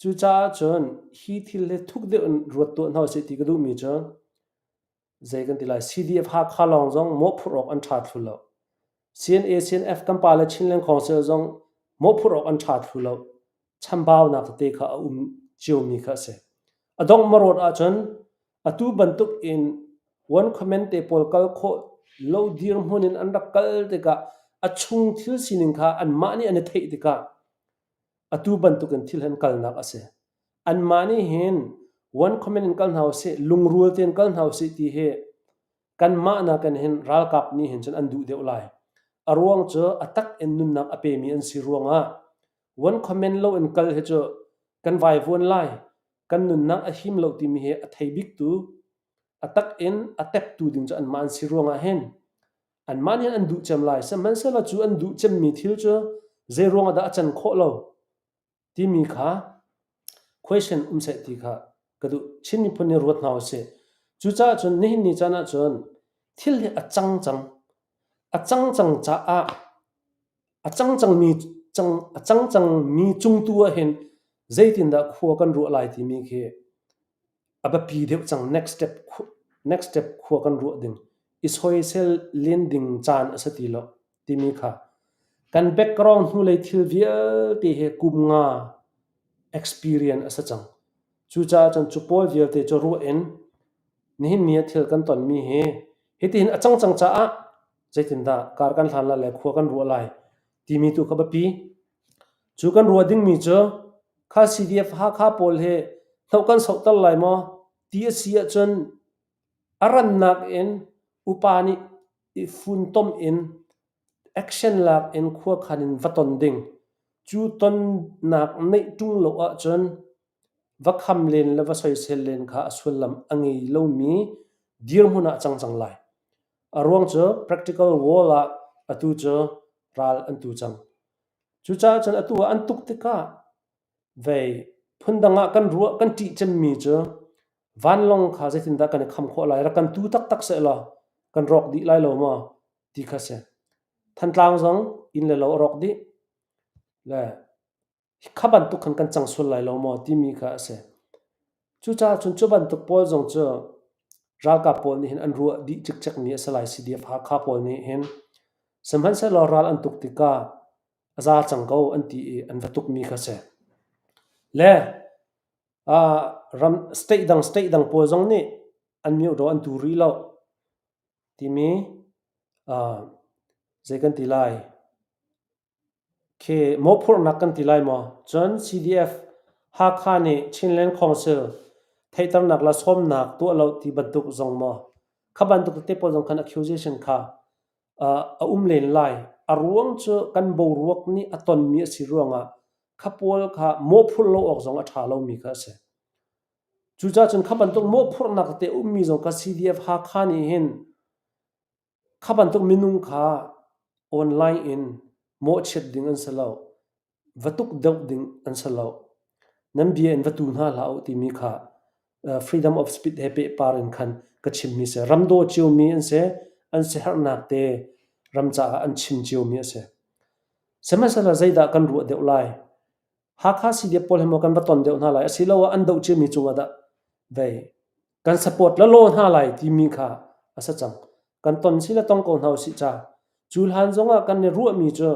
Cucaah cun hi thil hi thuk deuh in ruat tuah hna usih ti ka duhmi cu zei kan ti lai CDF Hakha lawng zong mawhphurh awk an ṭha thlu lo. CNA CNF kan pale Chinland Council zong mawhphurh awk an ṭha thlu lo. Chambaunak tete kha a um ciomi kha a si. A dongh marawt ahcun atu bantuk in one comment te pawl kal khawh lo dirhmun in an rak kal tikah a chung thil sining kha anmah nih an i theih tikah Atu bantukin thil hin kalnak a si. Anmah nih hin one comment in kal hna usih, lungrual tein kal hna usih ti hi kanmah nakin hin ralkap nih hin cun an duh deuh lai. A ruang cu a tak in nunnak a pemi an si ruangah one comment lo in kal hi cu kan vaivuan lai, kan nunnak a him lo timi hi a thei biktu, a tak in a teptu ding cu anmah an si ruangah hin Anmah nih an duh cem lai. Sihmanhsehlaw cu an duh cemmi thil cu zei ruangah dah a can khawh lo timi kha question um seh ti kha ka duh. Chin miphun nih ruat hna usih. Cucaah cun nihin ni caan ahcun thil hi a cang cang. A cang cang caah a cang cangmi cang a cang cangmi cung tu ah hin zeitindah khua kan ruah lai timi khi a biapi deuh cang. Next step next step khua kan ruah ding i soisel len ding caan a si ti lo timi kha kan background hnulei thil vialte hi kum nga experience a si cang. Cucaah cun cu pawl vialte cu ruah in nihin ni ah thil kan tonmi hi hitihin a cang cang caah zeitindah kar kan hlan lai le khua kan ruah lai timi tu kha biapi. Cu kan ruah dingmi cu kha CDF Hakha pawl hi hnoh kan sohter lai maw ti a si ahcun a rannak in upa nih i funtom in action lak in khuakhan in va ton ding. Cu tonnak neih ṭung lo ahcun va kham len le va soisel len kha a sullam a ngei lomi dirhmun ah cang cang lai. A ruang cu practical world ah atu cu ral an tu cang. Cucaah cun atu ah an tuk tikah vei phundang ah kan ruah kan ṭih cemmi cu vanlawng kha zeitindah kan i kham khawh lai rak kan tu taktak sehlaw kan rawk dih lai lo maw ti kha si. Thantlang zong inn le lo a rawk dih. Le kha bantuk khan kan cang sual lai lo maw timi kha a si. Cucaah cun cu bantuk pawl zong cu ralkap pawl nih hin an ruah dih cikcekmi a si lai CDF Hakha pawl nih hin. Sihmanhsehlaw ral an tuk tikah a za cang ko an ti i an va tukmi kha si. Le ram state dang state dang pawl zong nih an myodaw an tu rih lo timi zei kan ti lai Khi mawhphurhnak kan ti lai maw? Cun CDF Hakha nih Chinland Council theihternak le sawmnak tuah lo ti bantuk zong maw? Kha bantuk tete pawl zong khan accusation kha a um len lai. A ruang cu kan boruak nih a tonmi a si ruangah kha pawl kha mawhphurh lo awk zong a ṭha lomi kha a si. Cucaah cun kha bantuk mawhphurhnak tete a ummi zong kha CDF Hakha nih hin Kha bantuk minung kha online in mawhchiat ding an si lo. Va tuk deuh ding an si lo. Nan bia in va tu hna hlah u timi kha freedom of speech he pehpar in khan ka chimmi si. Ram daw ciomi an si. An siaherhnak te ram caah an chim ciomi a si. Sihmanhsehlaw zeidah kan ruah deuh lai? Hakha CDF pawl he maw kan va ton deuh hna lai asiloah an doh ciami cungah dah vei kan support lalaw hna lai timi kha a si cang. Kan ton si le tong ko hna usih ca. Cu hlan zongah kan i ruahmi cu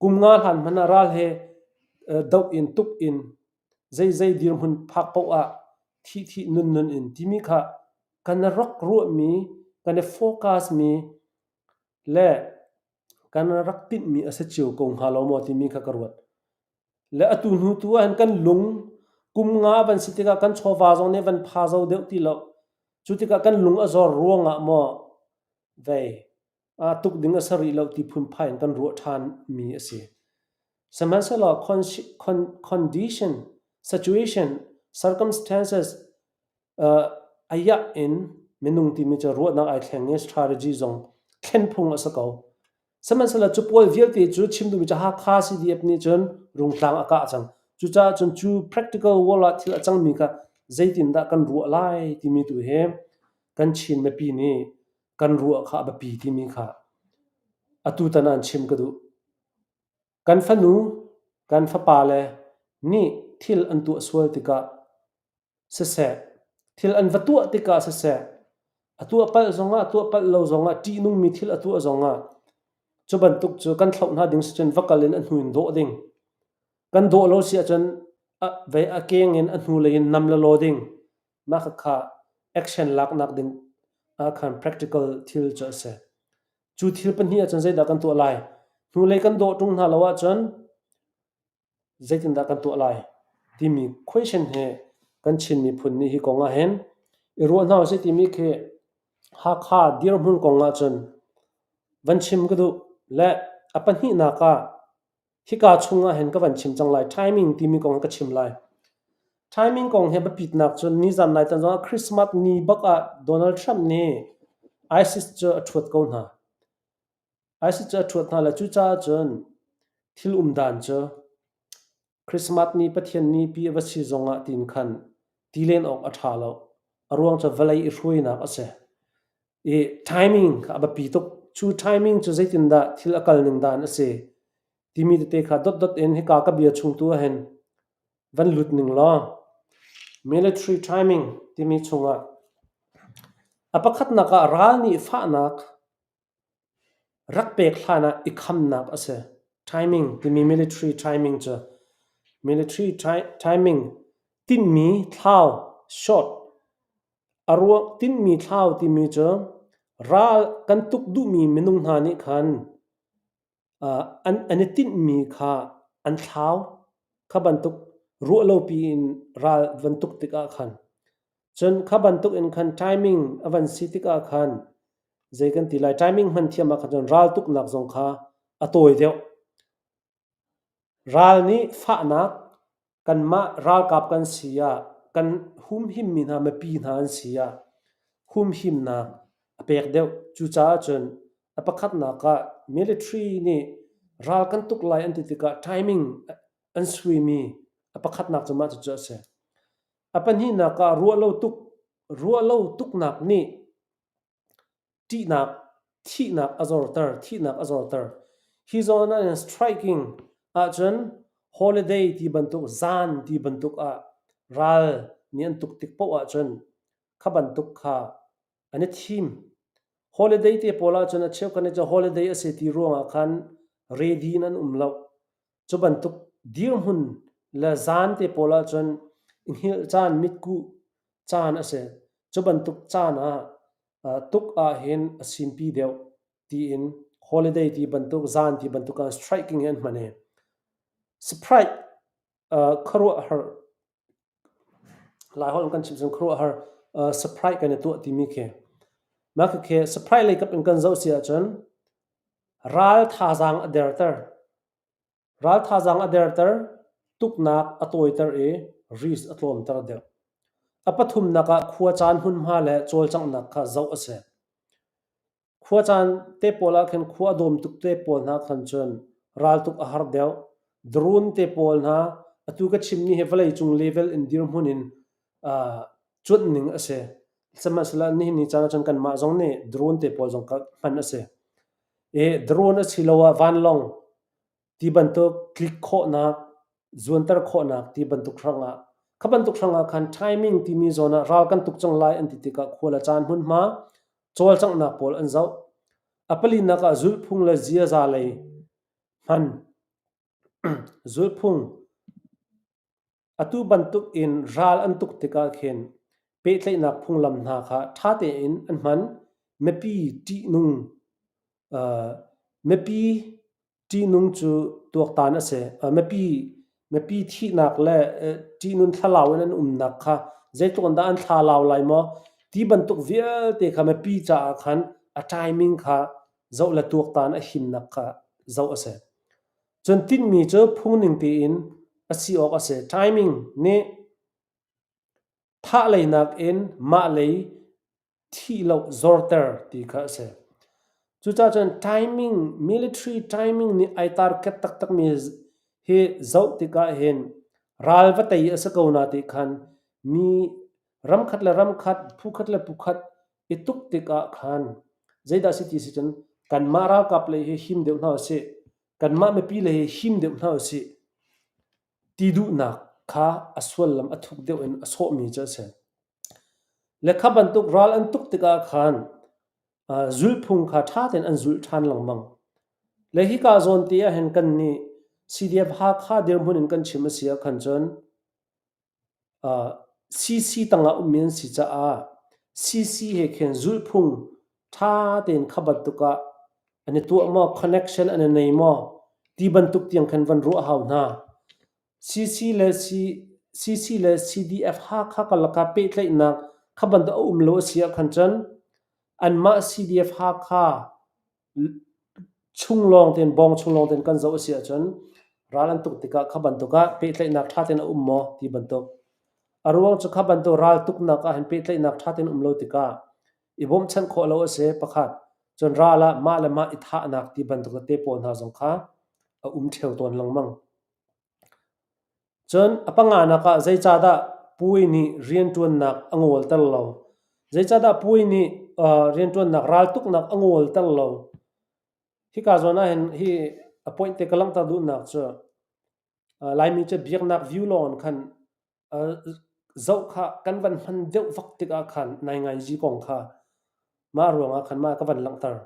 kum nga hlan hmanh ah ral he doh in tuk in zeizei dirhmun phak paoh ah thih thih nun nun in timi kha kan i rak ruahmi kan i focus mi le kan rak tinhmi a si cio ko hnga lo maw timi kha ka ruat. Le atu hnu tu ahhin kan lung kum nga van si tikah kan chawva zong nih van pha zo deuh ti lo. Cu tikah kan lung a zor ruangah maw vei aa tuk ding a si rih lo ti phunphai in kan ruah ṭhan mi a si. Sihmanhsehlaw condition, situation, circumstances a iah in minung timi cu ruahnak ai thleng i strategy zong thlen phung a si ko. Sihmanhsehlaw cu pawl vialte cu chim duhmi cu Hakha CDF nih cun Rungtlang a kah cang. Cucaah cun cu practical world ah thil a cangmi kha zeitindah kan ruah lai timi tu hi kan Chin mipi nih kan ruah kha a biapi timi kha atutan ah an chim ka duh. Kan fanu, kan fapale nih thil an tuah sual tikah siseh, thil an va tuah tikah siseh, a tuah palh zongah tuah palh lo zongah ṭihnungmi thil a tuah zongah cu bantuk cu kan thlauh hna ding si cun va kal in a hnu in dawh ding. Kan dawh lo si ahcun a vei a keng in a hnulei in nam lelaw ding. Mah khakha action laknak ding ah khan practical thil cu a si. Cu thil pahnih ahcun zeidah kan tuah lai? Hnulei kan dawh ṭung hna lo ahcun zeitindah kan tuah lai timi question hi kan Chin miphun nih hi kong ahhin i ruah hna usih timi khi Hakha dirhmun kong ahcun van chim ka duh. Le a pahnihnak ah hika chung ahhin ka van chim cang lai. Timing timi kong ka chim lai. Timing kong he biapitnak cun nizan nai tan zongah Christmas ni bak ah Donald Trump nih ISIS cu a ṭhuat ko hna. ISIS cu a ṭhuat hna le cucaah cun thil um dan cu Christmas ni Pathian nipi a va si zongah tiin khan ti len awk a ṭha lo. A ruang cu vawlei i hruainak a si. I timing kha a biapi tuk. Cu timing cu zeitindah thil a kal ning dan a si timi tete kha dotdot in hika ka bia chung tu ahhin van lut ning law military timing timi chungah a pakhatnak ah ral nih fahnak Rak pek hlan ah i khamnak a si. Timing timi military timing cu military timing tinhmi thlau short a ruang tinhmi thlau timi cu ral kan tuk duhmi minung hna nih khan an i tinhmi kha an thlau. Kha bantuk ruahlopi in ral van tuk tikah khan cun kha bantuk in khan timing a van si tikah khan zei kan ti lai timing hman thiam ah khan cun ral tuknak zong kha a tawi deuh. Ral nih fahnak kanmah ralkap kan si ah kan humhimmi hna mipi hna an si ah humhimnak a pek deuh. Cucaah cun a pakhatnak ah military nih ral kan tuk lai an ti tikah timing an suimi a pakhatnak cu mah cucu a si. A pahnihnak ah ruahlo tuk ruahlo tuknak nih Ṭihnak, thihnak a zorter, thihnak a zorter. Hi zawn ah hin striking ahcun holiday ti bantuk, zan ti bantuk ah ral nih an tuk tik paoh ahcun kha bantuk kha an i thim. Holiday te pawl ahcun a cheukhat nih cun holiday a si ti ruangah khan ready in an um lo. Cu bantuk dirhmun le zan te pawl ahcun i hngilh caan, mitkuh caan a si. Cu bantuk caan ah tuk ahhin a simpi deuh tiin holiday ti bantuk, zan ti bantuk ah striking hi an hman i Sprite khuaruahhar Laiholh in kan chim cun khuaruahhar surprise kan i tuah timi khi. Mah khikhi surprise lei kap in kan zoh si ahcun ral thazaang a derter. Ral thazaang a derter, tuknak a tawiter i risk a tlawmter deuh. A pathumnak ah khua caan hmunhma le cawlcanghnak kha zoh a si. Khuacaan te pawl ah khin khua a dawm tuk te pawl hna khan cun raltuk a har deuh. Drone te pawl hna atu ka chimmi hi vawleicung level in dirhmun in uh, cuanh ning a si. Sihmanhsehlaw nihin ni caan ahcun kanmah zong nih drone te pawl zong hman a si. I drone a si lo ah vanlawng ti bantuk tlik khawhnak, zuanter khawhnak ti bantuk hrangah kha bantuk hrangah khan timing timi zawn ah ral kan tuk cang lai an ti tikah khua le caan hmunhma cawlcanghnak pawl an zoh. A palinak ah zulhphung le ziaza lei hman. Zulhphung Atu bantuk in ral an tuk tikah khin pehtlaihnak phunglam hna kha ṭha tein an hman. Mipi ṭihnung uh, mipi ṭihnung cu tuaktan a si. Uh, mipi mipi thihnak le uh, ṭihnun thlalau in an umnak kha zeitluk in dah an thlalau lai maw ti bantuk vialte kha mipi caah khan a timing kha zoh le tuaktan a himnak kha zoh a si. Cun tinhmi cu phungning tein a si awk a si. Timing nih thah lei nakin mah lei thih lo zorter ti kha a si. Cucaah cun timing, military timing nih ai target taktakmi hi zoh tikah hin ral va tei a si ko na ti khan mi ramkhat le ramkhat, phukhat le phukhat i tuk tikah khan zeidah si ti si cun kanmah ralkap lei hi him deuh hna usih, kanmah mipi lei hi him deuh hna usih ti duhnak kha a suallam a thuk deuh in a sawhmi cu a si. Le kha bantuk ral an tuk tikah khan zulhphung kha ṭha tein an zulh ṭhan lengmang. Le hika zawn te ah hin kannih CDF Hakha dirhmun in kan chim a si ah khan cun CC tangah ummi an si caah CC he khin zulhphung ṭha tein kha bantuk ah an i tuah maw, connection an i nei maw ti bantuk tiang khan van ruah hau hna. CC le CC le CDF Hakha karlak ah pehtlaihnak kha bantuk a um lo a si ahkhan cun anmah CDF Hakha chung lawng tein bawng chung lawng tein kan zoh a si ahcun ral an tuk tikah kha bantuk ah pehtlaihnak ṭha tein a um maw ti bantuk. A ruang cu kha bantuk ral tuknak ah hin pehtlaihnak ṭha tein um lo tikah i bawmhchanh khawh lo a si pakhat. Cun ral ah mah le mah i thahnak ti bantuk tete pawl hna zong kha a um ṭheo tawn lengmang. Cun a panganak ah zeicahdah puai nih rianṭuannak a ngawlter lo? Zeicahdah puai nih rianṭuannak raltuknak a ngawlter lo? Hika zawn ah hin hi a point te ka langhter duhnak cu Laimi cu biaknak view lawng in khan zoh kha kan van hman deuh vak tikah khan naingainzi kong kha mah ruangah khan mah ka van langhter.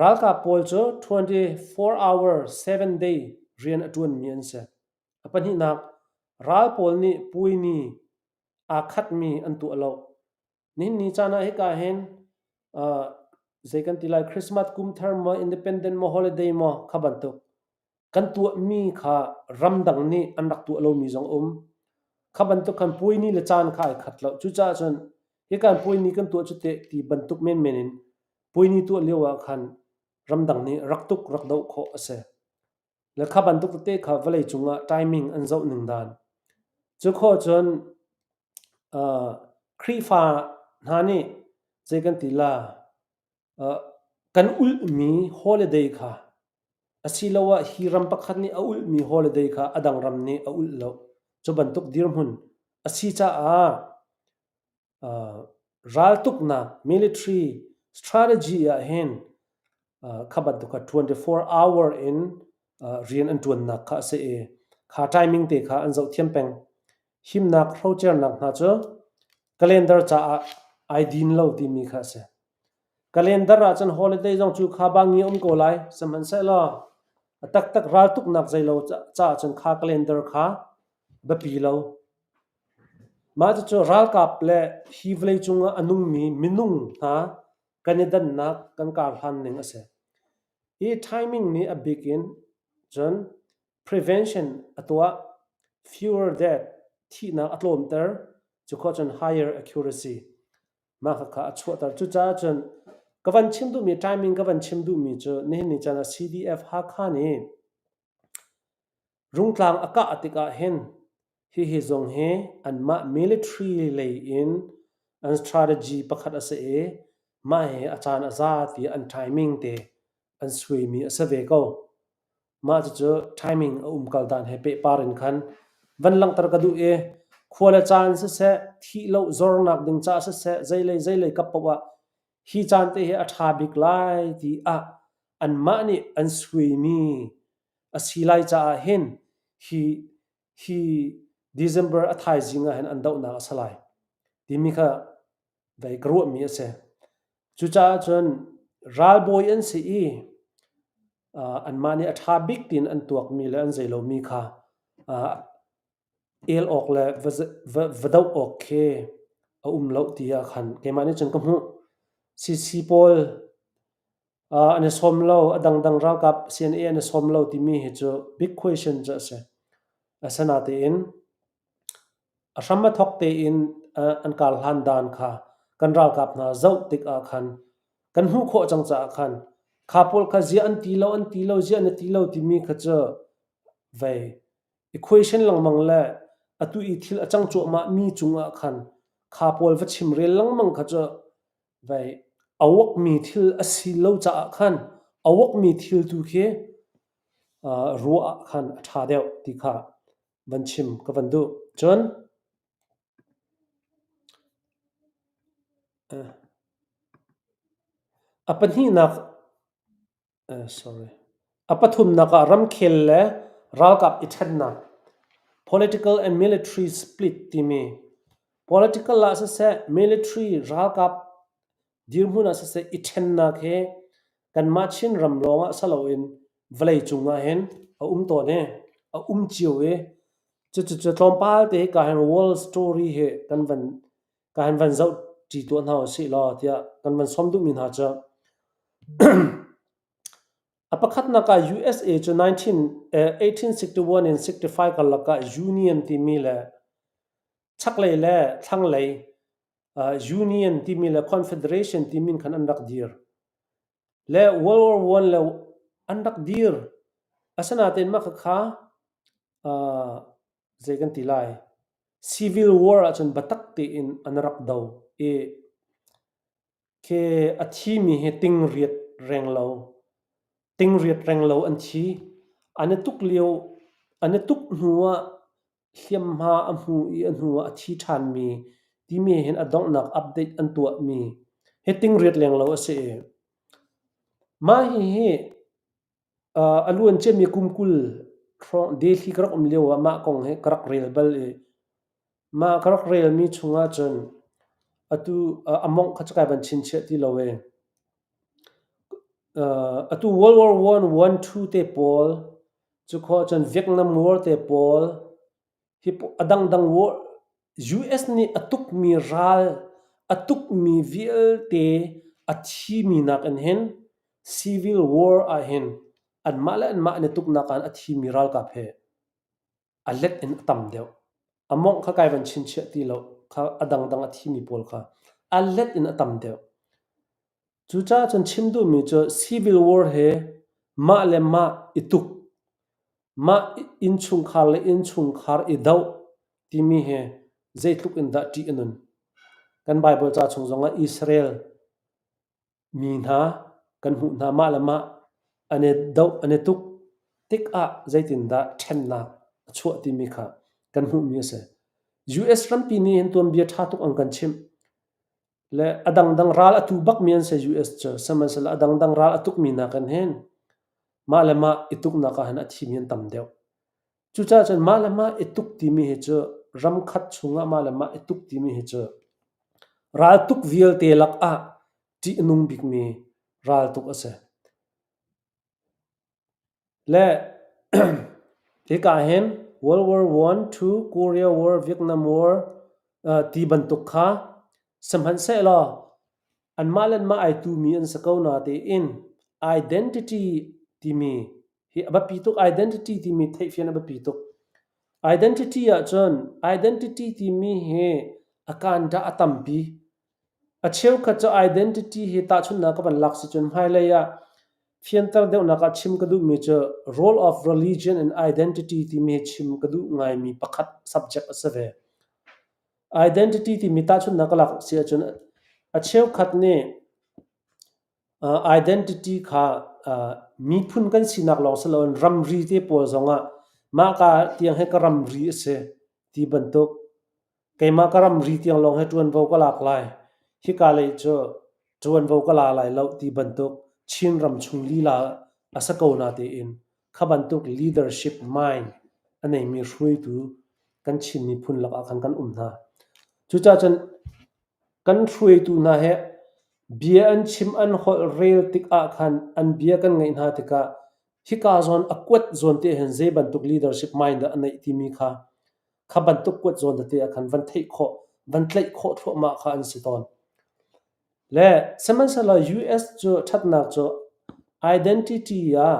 Ralkap pawl cu 24 hour 7 day rian a ṭuanmi an si. A pahnihnak, ral pawl nih puaini aa khatmi an tuah lo. Nihin ni caan ah hika hin uh, zei kan ti lai Christmas kum thar maw independent maw holiday maw kha bantuk kan tuahmi kha ramdang nih an rak tuah lomi zong um. Kha bantuk khan puaini le caan kha ai khat lo. Cucaah cun hika puaini kan tuah cu teh ti bantuk menmen in puaini tuah lio ah khan ramdang nih rak tuk rak doh khawh a si. Le kha bantuk tete kha vawleicung ah timing an zoh ning dan. Cu khawh cun uh, Khrihfa hna nih zei kan ti la uh, kan ulhmi holiday kha asiloah hi ram pakhat nih a ulhmi holiday kha a dang ram nih a ulh lo. Cu bantuk dirhmun a si caah Raltuknak military strategy ah hin kha bantuk kha 24 hour in rian an ṭuannak kha a si i kha timing te kha an zohthiam peng. Himnak hrocernak hna cu calendar caah ai din lo timi kha a si. Calendar ahcun holiday zong cu kha bangi a um ko lai. Sihmanhsehlaw a taktak raltuknak zeilo caah cun kha calendar kha biapi lo. Mah cucu ralkap le hi vawleicung ah a nungmi minung hna kan i dannak kan karhlan ning a si. Hi timing nih a bik in cun prevention a tuah, fewer death, thihnak a tlawmter, cu khawh cun higher accuracy mah khakha a chuahter. Cucaah cun ka van chim duhmi timing ka van chim duhmi cu nihin ni caan ah CDF Hakha nih Rungtlang a kah tikah hin hihi zong hi anmah military lei in an strategy pakhat a si i mah hi a caan a za tiah an timing te an suaimi a si ve ko. Mah cucu timing a umkal dan he pehpar in khan van langhter ka duh i khua le caan siseh, thih lo zornak ding caah siseh, zeilei zeilei kap paoh ah hi caan te hi a ṭha bik lai tiah anmah nih an suaimi a si lai caah hin hi hi December a thaizing ah hin an dohnak a si lai timi kha vei ka ruahmi a si. Cucaah cun ralbawi an si i anmah nih a ṭha bik tiin an tuakmi le an zei lomi kha el awk le va doh awk khi a um lo ti ah khan keimah nih cun ka hmuh. CC pawl an i sawm lo, a dangdang ralkap CNA an i sawm lo timi hi cu big question cu a si. Asinain a hram a thawk tein an karhlan dan kha kan ralkap hna zoh tikah khan kan hmuh khawh cang caah khan kha pawl kha ziah an ti lo, an ti lo, ziah na ti lo timi kha cu vei equation lengmang le atu i thil a cang cuahmah mi cungah khan kha pawl va chimrel lengmang kha cu Vei a uakmi thil a si lo caah khan a uakmi thil tu khi ruah ah khan a ṭha deuh ti kha van chim ka van duh. Cun a pahnihnak Sorry. A pathumnak ah ramkhel le ralkap i ṭhennak (political and military split) timi political ah siseh, military ralkap dirhmun ah siseh i ṭhennak hi kanmah Chinram lawngah si loin vawleicung ah hin a um tawn i a um cio i cucu tlawmpal te hika hin world story hi kan van ka han van zoh ṭi tuah hna usih law tiah kan van sawm duhmi hna cu a pakhatnak ah USA cu 19, eh, 1861 in 65 karlak ah Union timi le chaklei le thlanglei uh, Union timi le Confederation timi khan an rak dir. Le World War One le an rak dir. Asinain mah kha uh, zei kan ti lai Civil War ahcun biatak tein an rak do i khi a thimi hi tingriat renglo tingriat renglo an thi. An i tuk lio an i tuk hnu ah hliamhma a hmu i a hnu ah a thi ṭhanmi timi hin a donghnak update an tuahmi hi tingriat lenglo a si i mah hihi A luan ciami kum 20 hrawng Delhi ka rak um lio ah mah kong hi ka rak rel bal i mah ka rak relmi chungah cun atu a mawngh kha cu kai van chinchiah ti lo ee. Atu World War One, One, Two te pawl, cu khawh cun Vietnam War te pawl, Hi a dangdang US nih a tukmi ral a tukmi vialte a thimi nakin hin civil war ahhin anmah le anmah an i tuknak ah a thimi ralkap hi a let in a tam deuh. A mawngh kha kai van chinchiah ti lo. Kha a dangdang a thimi pawl kha a let in a tam deuh. Cucaah cun chim duhmi cu civil war hi mah le mah i tuk Mah innchungkhar le innchungkhar i doh timi hi zeitluk in dah ṭih a nun. Kan Baibal ca chung zongah Israel mi hna kan hmuh hna mah le mah an i doh an i tuk tikah zeitindah ṭhennak a chuah timi kha kan hmuhmi a si. US rampi nih hin tuanbia ṭha tuk an kan chimh. Le a dangdang ral a tu bakmi an si US cu. Sihmanhsehlaw a dangdang ral a tukmi nakin hin mah le mah i tuknak ah hin a thimi an tam deuh. Cucaah cun mah le mah i tuk timi hi cu ram khat chungah mah le mah i tuk timi hi cu raltuk vialte lakah Ṭih a nung bikmi raltuk a si. Le hika hin World War One, Two, Korea War, Vietnam War ti bantuk kha sihmanhsehlaw anmah le anmah ai tumi an si ko natein identity timi hi a biapi tuk. Identity timi theihfian a biapi tuk. Identity ahcun identity timi hi a kaan dah a tampi. A cheukhat cu identity hi tahchunhnak ka van lak si cun hmailei ah fianter deuhnak ah chim ka duhmi cu role of religion and identity timi hi chim ka duh ngaimi pakhat subject a si ve. Identity timi tahchunhnak ka lak si ahcun a cheukhat nih identity kha miphun kan sinak lawng si loin ramri te pawl zongah mahka tiang hi ka ramri a si ti bantuk Keimah ka ramri tiang lawng hi ṭuanvo ka lak lai. Hika lei cu ṭuanvo ka la lai lo ti bantuk Chinram chung lila a si ko natein kha bantuk leadership mind a neimi hruaitu kan Chin miphun lakah khan kan um hna. Cucaah cun kan hruaitu hna he bia an chim an holh rel tikah khan an bia kan ngaih hna tikah hika zawn a kuat zawn te hin zei bantuk leadership mind dah a neih timi kha Kha bantuk kuat zawn tete ah khan van theih khawh, van tlaih khawh thluahmah kha an si tawn. Le sihmanhsehlaw US cu ṭhatnak cu identity ah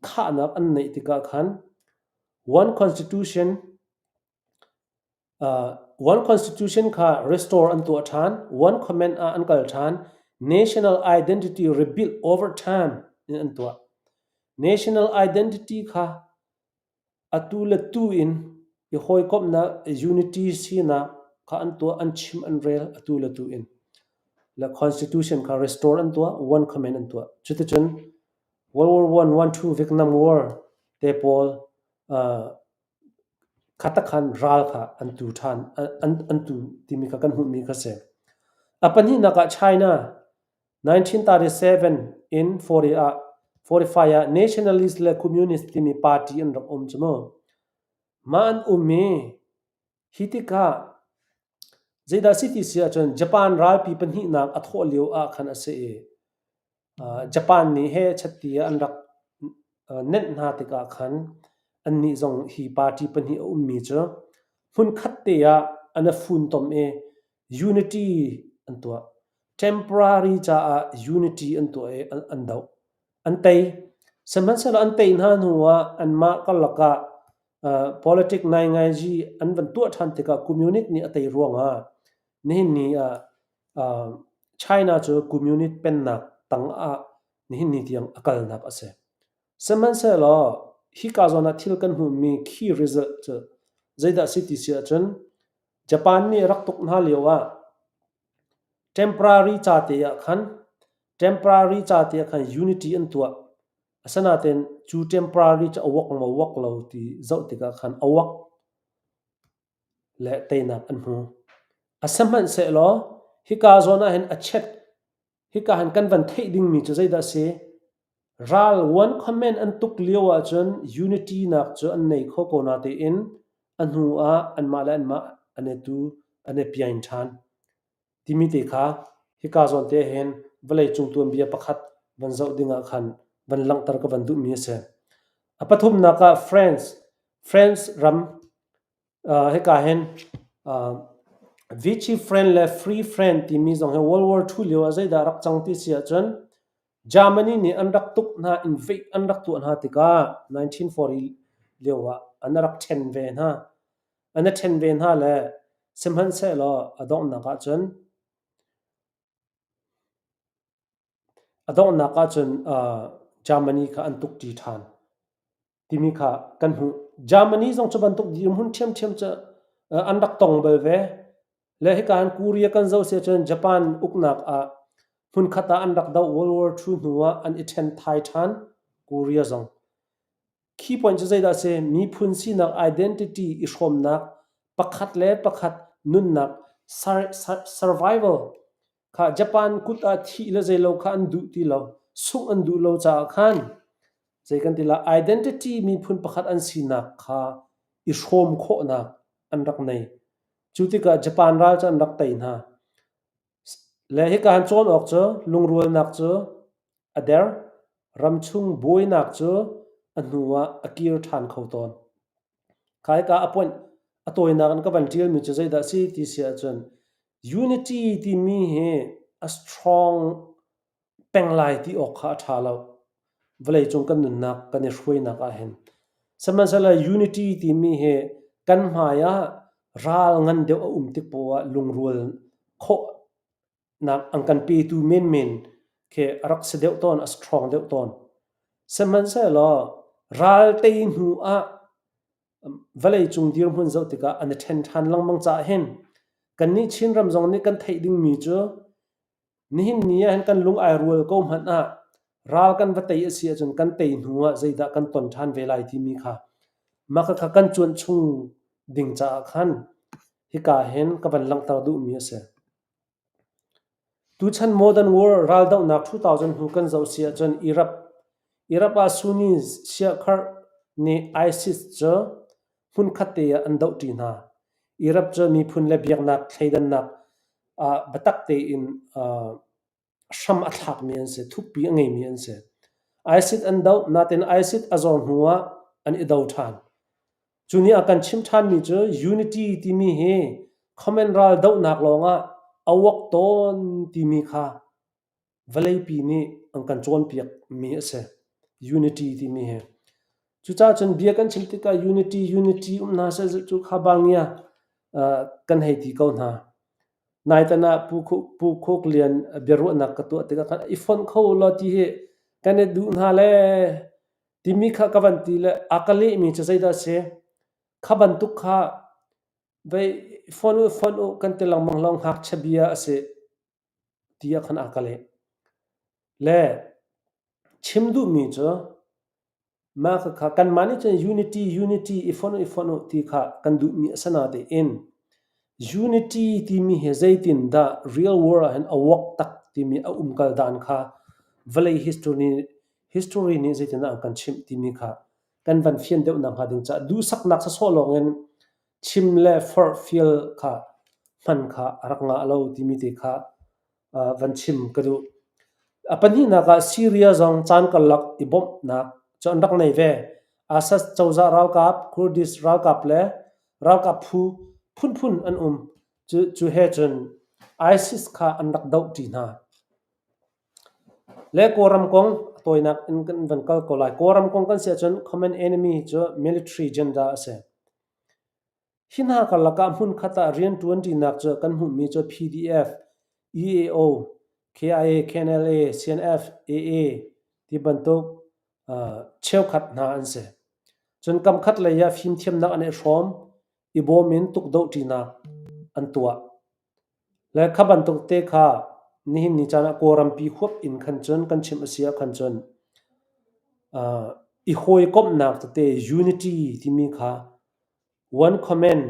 khahnak an neih tikah khan one constitution uh, one constitution kha restore an tuah ṭhan, one comment ah an kal ṭhan, national identity rebuild over time in an tuah. National identity kha Atu le tu in i hawikomhnak unity sinak kha an tuah, an chim, an rel atu le tu in. Le constitution kha restore an tuah, one command an tuah. Cuticun World War One, One Two, Vietnam War te pawl uh, khatakhan ral kha an tu ṭhan, an, an tu timi kha kan hmuhmi kha si. A pahnihnak ah China 1937 in 40 ah 45 ah Nationalist le Communist timi party an rak um cu mu. Mah an um i hi tikah zeidah si ti si ahcun Japan ralpi pahnihnak a thawh lio ah khan a si i Japan nih he chatti ah an rak nenh hna tikah khan annih zong hi party pahnih a ummi cu hmunkhat te ah an i funtom i unity an tuah. Temporary caah unity an tuah i an doh. An tei. Sihmanhsehlaw an tei hna hnu ah anmah karlak ah politic naingaiji an van tuah ṭhan tikah communist nih a tei ruangah nihin ni ah China cu communist pennak tang ah nihin ni tiang a kalnak a si. Sihmanhsehlaw hika zawn ah thil kan hmuhmi key result cu zeidah a si ti si ahcun Japan nih rak tuk hna lio ah Temporary ca te ah khan temporary ca te ah khan unity an tuah. Asinain cu temporary cu a wak maw wak lo ti zoh tikah khan a wak le teinak an hmu. Asihmanhsehlaw hika zawn ah hin a chet Hika han kan van theih dingmi cu zeidah a si? Ral one comment an tuk lio ahcun unity nak cu an nei kho ko natein a hnu ah anmah le anmah an i tu an i piain ṭhan. Timi te kha hika zawn te hin vawleicung tuanbia pakhat van zoh ding ah khan van langhter ka van duhmi a si. A pathumnak ah France, France ram Hika hin Vichy Friend le Free Friend timi zong hi World War II lio ah zeidah a rak cang ti si ahcun Germany nih an rak tuk hna, invade an rak tuah hna tikah 1940 lio ah an rak ṭhen ve hna. An i ṭhen ve hna le sihmanhsehlaw a donghnak ahcun a donghnak ahcun Germany kha an tuk ṭi ṭhan. Timi kha kan hmuh. Germany zong cu bantuk dirhmun ṭhiamṭhiam cu an rak tong bal ve. Le hika hin Korea kan zoh si ahcun Japan uknak ah hmunkhat ah an rak doh World War II hnu ah an i ṭhen thai ṭhan Korea zong. Key point cu zeidah a si? Miphun sinak identity i hrawmnak pakhat le pakhat nunnak survival kha Japan kut ah thih le zeilo kha an duh ti lo. Sungh an duh lo caah khan zei kan ti lai identity miphun pakhat an sinak kha i hrawm khawhnak an rak nei. Cu tikah Japan ral cu an rak tei hna. Le hika han cawn awk cu lungrualnak cu a der, ramchung buainak cu a hnu ah a kir ṭhan kho tawn. Kha hika a point a tawinak in ka van ṭialmi cu zeidah a si ti si ahcun unity timi hi a strong peng lai ti awk kha a ṭha lo. Vawleicung kan nunnak kan i hruainak ahhin. Sihmanhsehlaw unity timi hi kan hmai ah ral ngan deuh a um tik poah ah lungrual khawhnak an kan petu menmen khi a rak si deuh tawn, a strong deuh tawn. Sihmanhsehlaw ral tei hnu ah vawleicung dirhmun zoh tikah an i ṭhen ṭhan lengmang caah hin kannih Chinram zong nih kan theih dingmi cu Nihin ni ah hin kan lung ai rual ko hmanh ah ral kan va tei a si ahcun kan tei hnu ah zeidah kan ton ṭhan ve lai timi kha mah khakha kan cuanh chung ding caah khan hika hin ka van langhter duhmi a si. Tuchan modern war raldohnak 2000 hnu kan zoh si ahcun Iraq Iraq ah Sunni Shiakharh nih ISIS cu hmunkhat te ah an dohṭi hna. Iraq cu miphun le biaknak thleidannak ah biatak tein hram a thlakmi an si, thukpi a ngeimi an si. ISIS an doh, nain ISIS a zor hnu ah an i do ṭhan. Cu nih a kan chimh ṭhanmi cu unity timi hi common ral dohnak lawngah a uak tawn timi kha vawleipi nih an kan cawnpiakmi a si. Unity timi hi. Cucaah cun bia kan chim tikah unity unity um hna seh cu kha bangia kan hei ti ko hna. Naitan ah Pu Pu Khuk Lian biaruahnak ka tuah tikah khan i fonh kho law ti hi kan i duh hna le timi kha ka van ti le a ka lehmi cu zeidah a si? Kha bantuk kha vei fonh u fonh u kan ti lengmang lo ngakchia bia a si tiah khan a ka leh. Le chim duhmi cu mah khakha kanmah nih cun unity unity i fonh u i fonh u ti kha kan duhmi a si natein unity timi hi zeitindah real world ah hin a work tak timi a umkal dan kha vawlei history history nih zeitindah an kan chimh timi kha kan van fian deuh nakhnga ding caah duhsaknak sawsawh lawngin chim le forhfial kha hman kha a rak ngah lo timi te kha van chim ka duh. A pahnihnak ah Syria zong caan karlak i bawmhnak cu an rak nei ve. Assad cozah ralkap, Kurdish ralkap le ralkap phu phunphun an um. Cu, cu he cun ISIS kha an rak dohṭi hna. Le Kawlram kong a tawinak in kan van kal ko lai. Kawlram kong kan si ahcun common enemy cu military agenda a si. Hi hna karlak ah hmunkhat ah rianṭuanṭinak cu kan hmuhmi cu PDF, EAO, KIA, KNLA, CNF, AA ti bantuk cheukhat hna an si. Cun kamkhat lei ah fimthiamnak an i hrawm i bawm in tukdohṭinak an tuah. Le kha bantuk te kha nihin ni caan ah Kawlrampi huap in khan cun kan chim a si ah khan cun i hawikomhnak tete unity timi kha one command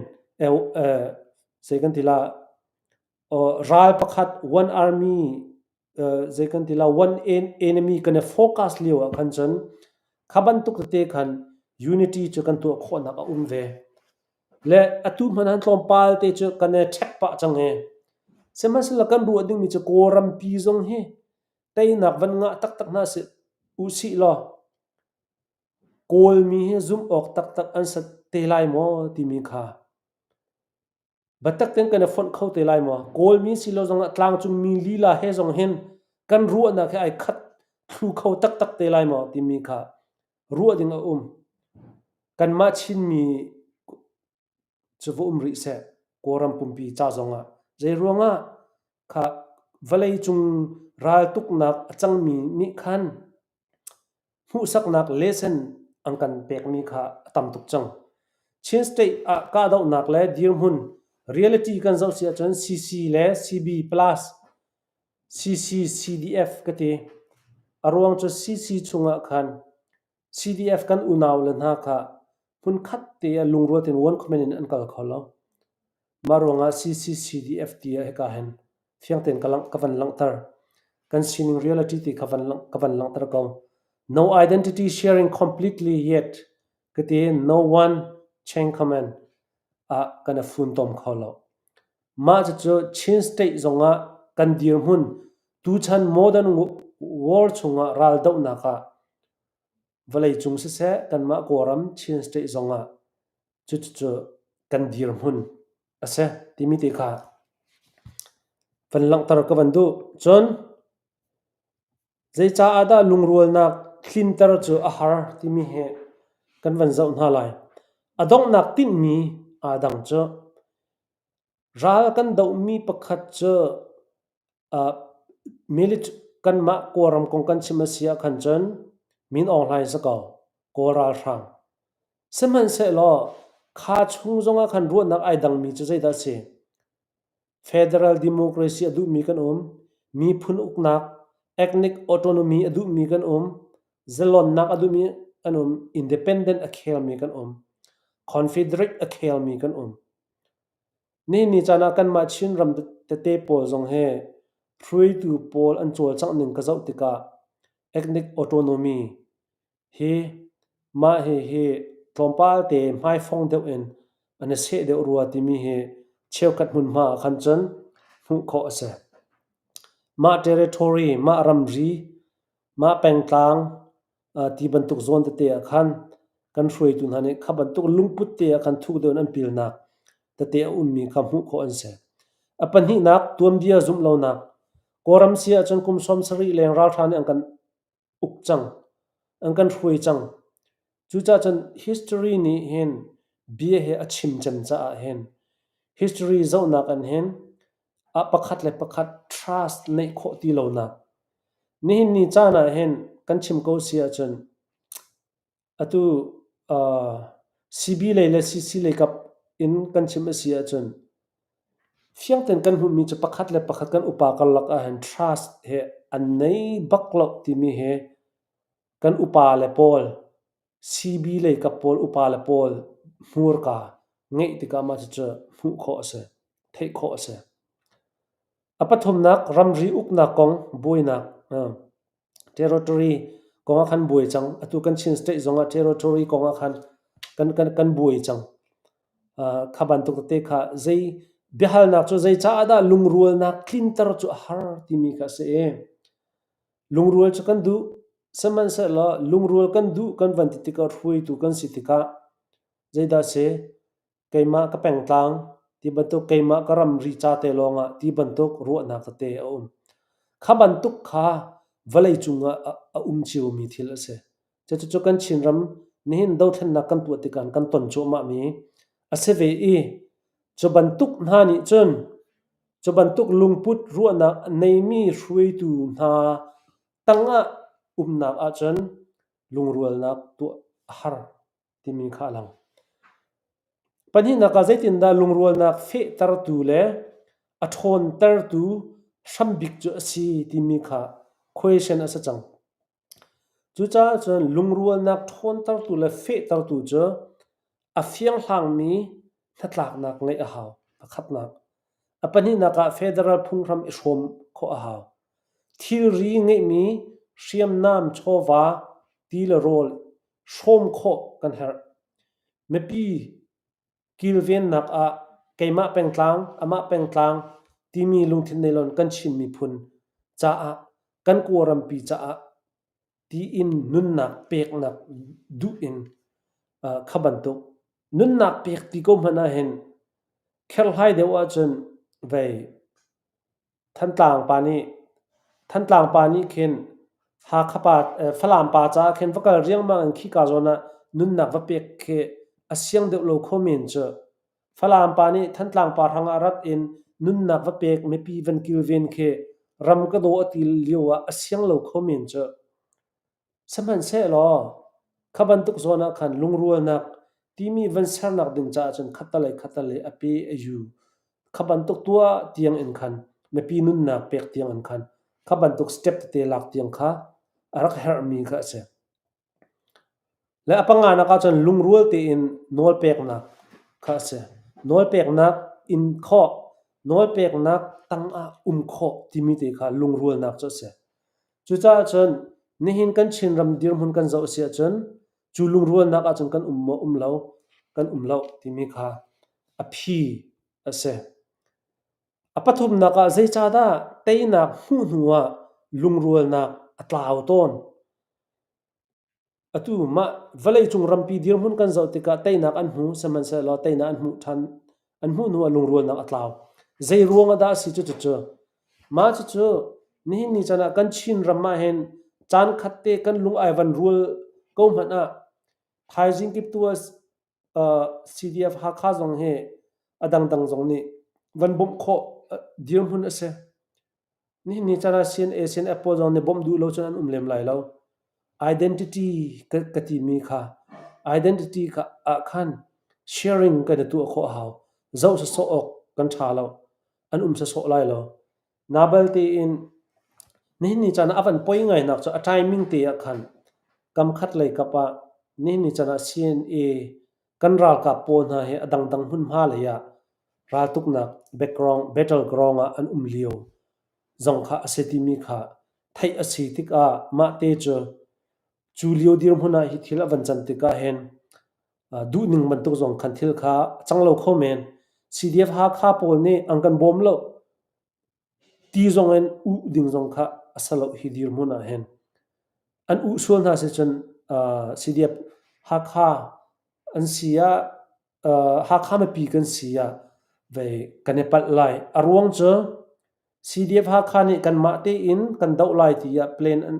zei kan ti la ral pakhat one army zei kan ti la one enemy kan i focus lio ah khan cun kha bantuk tete khan unity cu kan tuah khawhnak a um ve. Le atu hmanh ah tlawmpal te cu kan i ṭhek pah cang i sihmanhsehlaw kan ruah dingmi cu Kawlrampi zong hi teinak van ngah taktak hna sih usih law Kawlmi hi zumh awk taktak an si te lai maw timi kha biatak tein kan i fonh kho te lai maw? Kawlmi si lo zongah tlangcungmi lila he zong hin kan ruahnak hi ai khat thlu kho taktak te lai maw timi kha ruah ding a um. Kanmah Chinmi cu va um rih seh, Kawlram pumpi ca zongah. Zeiruangah kha vawleicung raltuknak a cangmi nih khan hmuhsaknak lesson an kan pekmi kha a tam tuk cang. Chin State ah kahdohnak le dirhmun reality kan zoh si ahcun CC le CB plus CC CDF ka ti. A ruang cu CC chungah khan CDF kan unau le hna kha hmunkhat te ah lungrual tein one comment in an kal kho lo. Mah ruangah CCCDF ti ah hika hin fiang tein ka, lang, ka van langhter. Kan sining reality ti kha van, ka van langhter ko. No identity sharing completely yet ka ti no one chain command ah kan i funtom kho lo. Mah cucu Chin state zongah. kan dirhmun tuchan modern war chungah raldohnak ah vawleicung siseh kanmah Kawlram Chin State zongah cucu kan dirhmun a si timi te kha van langhter ka van duh. Cun Zeicaah dah lungrualnak tlinter cu a har timi hi kan van zoh hna lai. A donghnak tinhmi aa dang cu ral kan dohmi pakhat cu kanmah Kawlram kong kan chim a si ahkhan cun Min Aung Hlaing si ko, Kawl ralhrang. Sihmanhsehlaw kha chung zongah khan ruahnak ai dangmi cu zeidah a si? Federal democracy a duhmi kan um, miphun uknak, ethnic autonomy a duhmi kan um, zalonnak a duhmi an um, independent a khelmi kan um, confederate a khelmi kan um. Nihin ni caan ah kanmah Chinram tete pawl zong hi hruaitu pawl an cawlcangh ning ka zoh tikah ethnic autonomy Hi mah hihi tlawmpal te hmaifong deuh in an i seh deuh rua timi hi cheukhat hmunhma ah khan cun hmuh khawh a si. Mah territory, mah ramri, mah pengtlang ti bantuk zawn tete ah khan kan hruaitu hna nih kha bantuk lungput te ah khan thuk deuh in an pilnak tete a ummi kha hmuh khawh an si. A pahnihnak, tuanbia zumh lonak. Kawlram si ahcun kum 70 leng ralhrang nih an kan uk cang, an kan hruai cang. Cucaah cun history nih hin bia hi a chim cem caah hin history zohnak an hin ah pakhat le pakhat trust neih khawh ti lonak. Nihin ni caan ah hin kan chim ko si ahcun Atu CB lei le CC lei kap in kan chim a si ahcun fiang tein kan hmuhmi cu pakhat le pakhat kan upa karlak ahhin trust hi an nei bak lo timi hi kan upa le pawl CB lei kap pawl upa le pawl hmurka ngeih tikah mah cucu hmuh khawh a si, theih khawh a si. A pathumnak ramri uknak kong buainak Territory kong ah khan buai cang. Atu kan Chin state zong ah territory kong ah khan kan kan kan buai cang. Kha bantuk tete kha zei biahalnak cu zei caah dah lungrualnak tlinter cu a har timi kha a si i lungrual cu kan duh. Sihmanhsehlaw lungrual kan duh kan van ti tikah hruaitu kan si tikah zeidah si? Keimah ka pengtlang ti bantuk keimah ka ramri ca te lawngah ti bantuk ruahnak tete a um. Kha bantuk kha vawleicung ah a um ciomi thil a si. Cucu kan Chinram nihin dothlennak kan tuah tikah kan ton cuahmahmi a si ve i cu bantuk hna nih cun cu bantuk lungput ruahnak a neimi hruaitu hna tangah umnak ahcun lungrualnak tuah a har. timi kha a lang. Pahnihnak ah zeitindah lungrualnak fehtertu le a ṭhawntertu hrambik cu a si timi kha question a si cang. Cucaah cun lungrualnak ṭhawntertu le fehtertu cu a fianghlangmi hnatlaknak ngeih a hau. Pakhatnak. A pahnihnak ah federal phunghram i hrawm khawh a hau. Thilri ngeihmi hriamnam chawva ti le rawl hrawm khawh kan herh. Mipi kilvennak ah keimah pengtlang, amah pengtlang timi lungthin nei loin kan Chin miphun caah, kan Kawlrampi caah tiin nunnak peknak duh in kha bantuk nunnak pek ti ko hmanh ahhin kherhlai deuh ahcun vei Thantlang pa nih Thantlang pa nih khin Hakha pa Falam pa caah khin va kal riangmang in khika zawn ah nunnak va pek khi a siang deuh lo kho men cu. Falam pa nih Thantlang pa hrangah rat in nunnak va pek mipi van kilven khi ram ka daw a ti lio ah a siang lo kho men cu. Sihmanhsehlaw kha bantuk zawn ah khan lungrualnak timi van sernak ding caah cun khattelei khattelei a pe a yu. Kha bantuk tuah tiang in khan mipi nunnak pek tiang in khan kha bantuk step tete lak tiang kha a rak herhmi kha a si. Le a panganak ah cun lungrual tein nawlpeknak kha a si. Nawlpeknak in khawh, nawlpeknak tangah um khawh timi te kha lungrualnak cu a si. Cucaah cun nihin kan Chinram dirhmun kan zoh a si ahcun cu lungrualnak ahcun kan um maw um lo, kan um lo timi kha a phi a si. A pathumnak ah zeicahdah teinak hmuh hnuah lungrualnak a tlau tawn? Atu mah vawleicung rampi dirhmun kan zoh tikah teinak an hmu, sihmanhsehlaw teinak an hmuh ṭhan an hmuh hnuah lungrualnak a tlau. Zei ruang ah dah a si cucu? Mah cucu nihin ni caan ah kan Chin ram ah hin caan khat te kan lung ai van rual ko hmanh ah thaizing kip tu ah CDF Hakha zong hi a dangdang zong nih van bawmh khawh dirhmun a si. Nihin ni caan ah CNA, CNF pawl zong nih bawmh duh lo cun an um lem lai lo. Identity ka, ka timi kha identity kha ah khan sharing kan i tuah khawh a hau. Zoh sawsawh awk kan ṭha lo. An um sawsawh lai lo. Nabal tein nihin ni caan ah a van poi ngainak cu a timing te ah khan kam khat lei kap ah nihin ni caan ah CNA kan ralkap pawl hna hi a dangdang hmunhma lei ah raltuknak background battleground ah an um lio zong kha a si timi kha theih a si tikah mah te cu cu lio dirhmun ah hi thil a van can tikah hin duhning bantuk zong khan thil kha a cang lo kho men. CDF Hakha pawl nih an kan bawm lo ti zong in uh ding zong kha a si lo hi dirhmun ah hin. An uh sual hna si cun CDF Hakha an si ah Hakha mipi kan si ah vei kan i palh lai. A ruang cu CDF Hakha nih kanmah tein kan doh lai tiah plan an,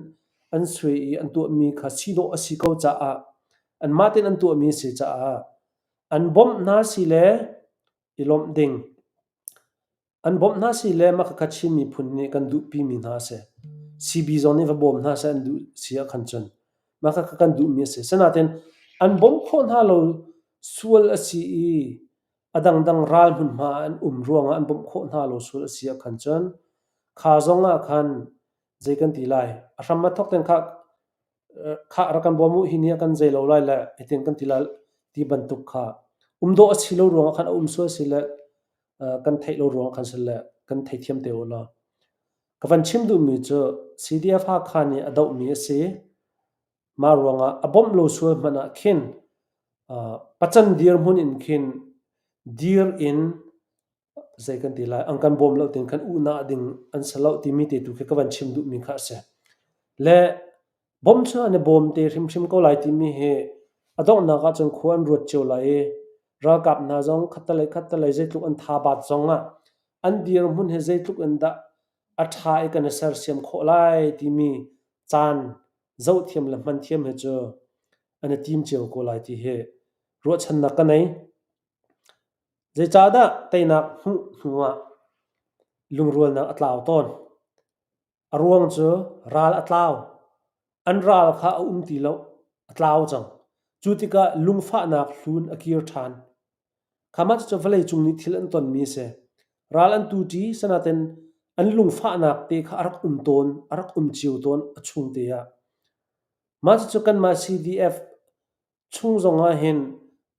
an suai i an tuahmi kha si dawh a si ko caah anmah tein an tuahmi a si caah an bawmh hna si le i lawmh ding. An bawmh hna si le mah khakha Chin miphun nih kan duhpimi hna a si. CB zong nih va bawm hna seh an duh si ah khan cun mah khakha kan duhmi a si. Sinain an bawmh khawh hna lo sual a si i a dangdang ral hmunhma ah an um ruangah an bawmh khawh hna lo sual a si ah khan cun kha zong ah khan zei kan ti lai a hram a thawk ten kha khah rak kan bawm u hi ni ah kan zei lo lai le hitin kan ti lai ti bantuk kha um dawh a si lo ruangah khan a um sual si le kan theih lo ruangah khan si le kan theithiam te u law ka van chim duhmi cu CDF Hakha nih a dohmi a si Mah ruangah a bawmh lo sual hmanh ah khin pacan dirhmun in khin dir in zei kan ti lai an kan bawm lo tin khan uhnak ding an si lo timi te tu khi ka van chim duhmi kha a si. Le bawm cu an i bawm te hrimhrim ko lai timi hi a donghnak ahcun khua an ruat cio lai i ralkap hna zong khattelei khattelei zeitluk an tha bat zong ah an dirhmun hi zeitluk in dah a ṭha i kan i sersiam khawh lai timi caan zohthiam le hmanthiam hi cu an i tim cio ko lai ti hi ruahchannak ka nei. Zeicahdah teinak hmuh hnuah lungrualnak a tlau tawn? A ruang cu ral a tlau. An ral kha a um ti lo, a tlau cang. Cu tikah lungfahnak hlun a kir ṭhan. Kha mah cucu vawleicung nih thil an tonmi a si. Ral an tu ṭi, sinain an lungfahnak te kha a rak um tawn, a rak um cio tawn a chung te ah. Mah cucu kanmah CDF chung zongah hin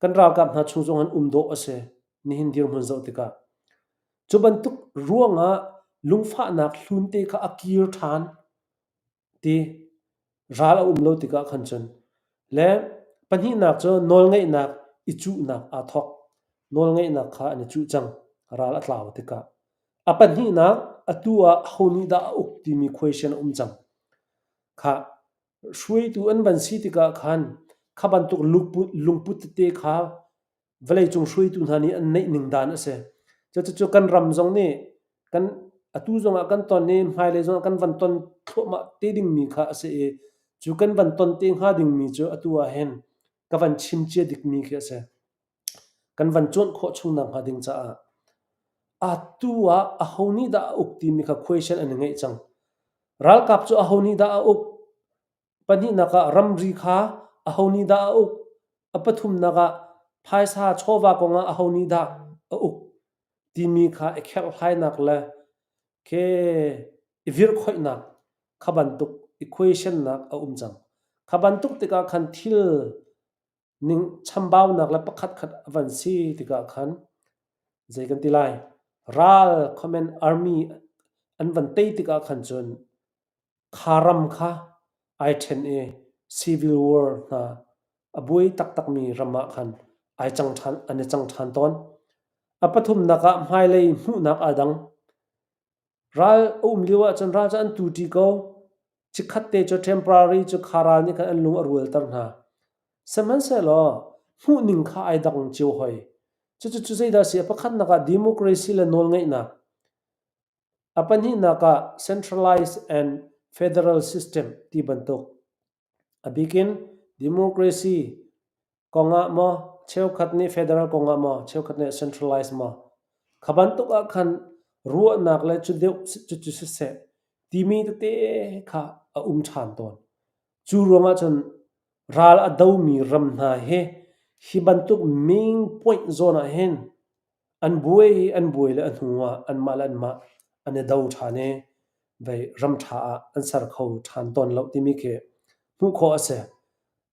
kan ralkap hna chung zong hin um dawh a si nihin dirhmun zoh tikah. Cu bantuk ruangah lungfahnak hlun te kha a kir ṭhan ti ral a um lo tikah khan cun le pahnihnak cu nawlngeihnak i cuhnak aa thawk. Nawlngeihnak kha an i cuh cang ral a tlau tikah. A pahnihnak atu ah aho nih dah a uk timi question a um cang. Kha hruaitu an van si tikah khan kha bantuk lungput tete kha vawleicung hruaitu hna nih an neih ning dan a si. Cucu kan ram zong nih kan atu zongah kan ton i hmailei zongah kan van ton thluahmah te dingmi kha a si i cu kan van ton te hnga dingmi cu atu ah hin ka van chim cia dikmi khi a si. Kan van cuanh khawh chung nakhnga ding caah atu ah aho nih dah a uk timi kha question an i ngeih cang. Ralkap cu aho nih dah a uk? Pahnihnak ah ramri kha aho nih dah a uk? A pathumnak ah phaisa chawva kong ah aho nih dah a uk? Timi kha i kherhhlainak le ke i virhkhoihnak kha bantuk equationnak a um cang. Kha bantuk tikah khan thil ning chambaunak le pakhatkhat a van si tikah khan zei kan ti lai ral comment army an van tei tikah khan cun kha ram kha ai ṭhen i civil war hna a buai taktakmi ram ah khan ai cang ṭhan an i cang ṭhan tawn. A pathumnak ah hmailei hmuhnak aa dang. Ral a um lio ahcun ral cu an tuṭi ko. Chikkhat te cu temporary cu kha ral nih khan an lung a rualter hna. Sihmanhsehlaw hmuhning kha ai dang cio hoi. Cucu cu zeidah a si? A pakhatnak ah democracy le nawlngeihnak. A pahnihnak ah centralized and federal system ti bantuk. A bikin democracy kongah maw cheukhat nih federal kongah maw cheukhat nih centralized maw kha bantuk ah khan ruahnak le cu deuh cucu siseh timi tete kha a um ṭhan tawn. Cu ruangah cun ral a domi ram hna hi hi bantuk main point zawn ah hin an buai i an buai le a hnu ah anmah le anmah an i do ṭhan i vei ram ṭha ah an ser kho ṭhan tawn lo timi khi hmuh khawh a si.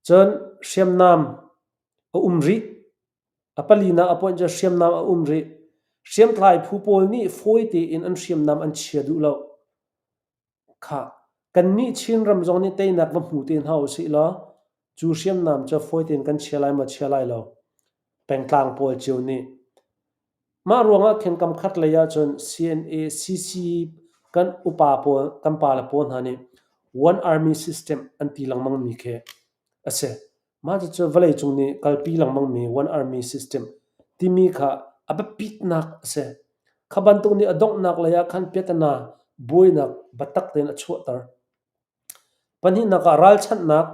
Cun hriamnam a um rih. A palinak a point cu hriamnam a um rih. Hriamtlai phu pawl nih fawi tein an hriamnam an chia duh lo. Khah, kannih Chinram zong nih teinak va hmu te hna usih law cu hriamnam cu fawi tein kan chia lai maw chia lai lo. Pengtlang pawl cio nih. Mah ruangah khin kam khat lei ahcun CNA, CC kan upa pawl, kan pale pawl hna nih one army system an ti lengmang mi khi a si. Mah cucu vawleicung nih kalpi lengmang mi one army system timi kha a biapitnak a si. Kha bantuk nih a donghnak lei ah khan piatana buainak biatak tein a chuahter. Pahnihnak ah ralchanhnak,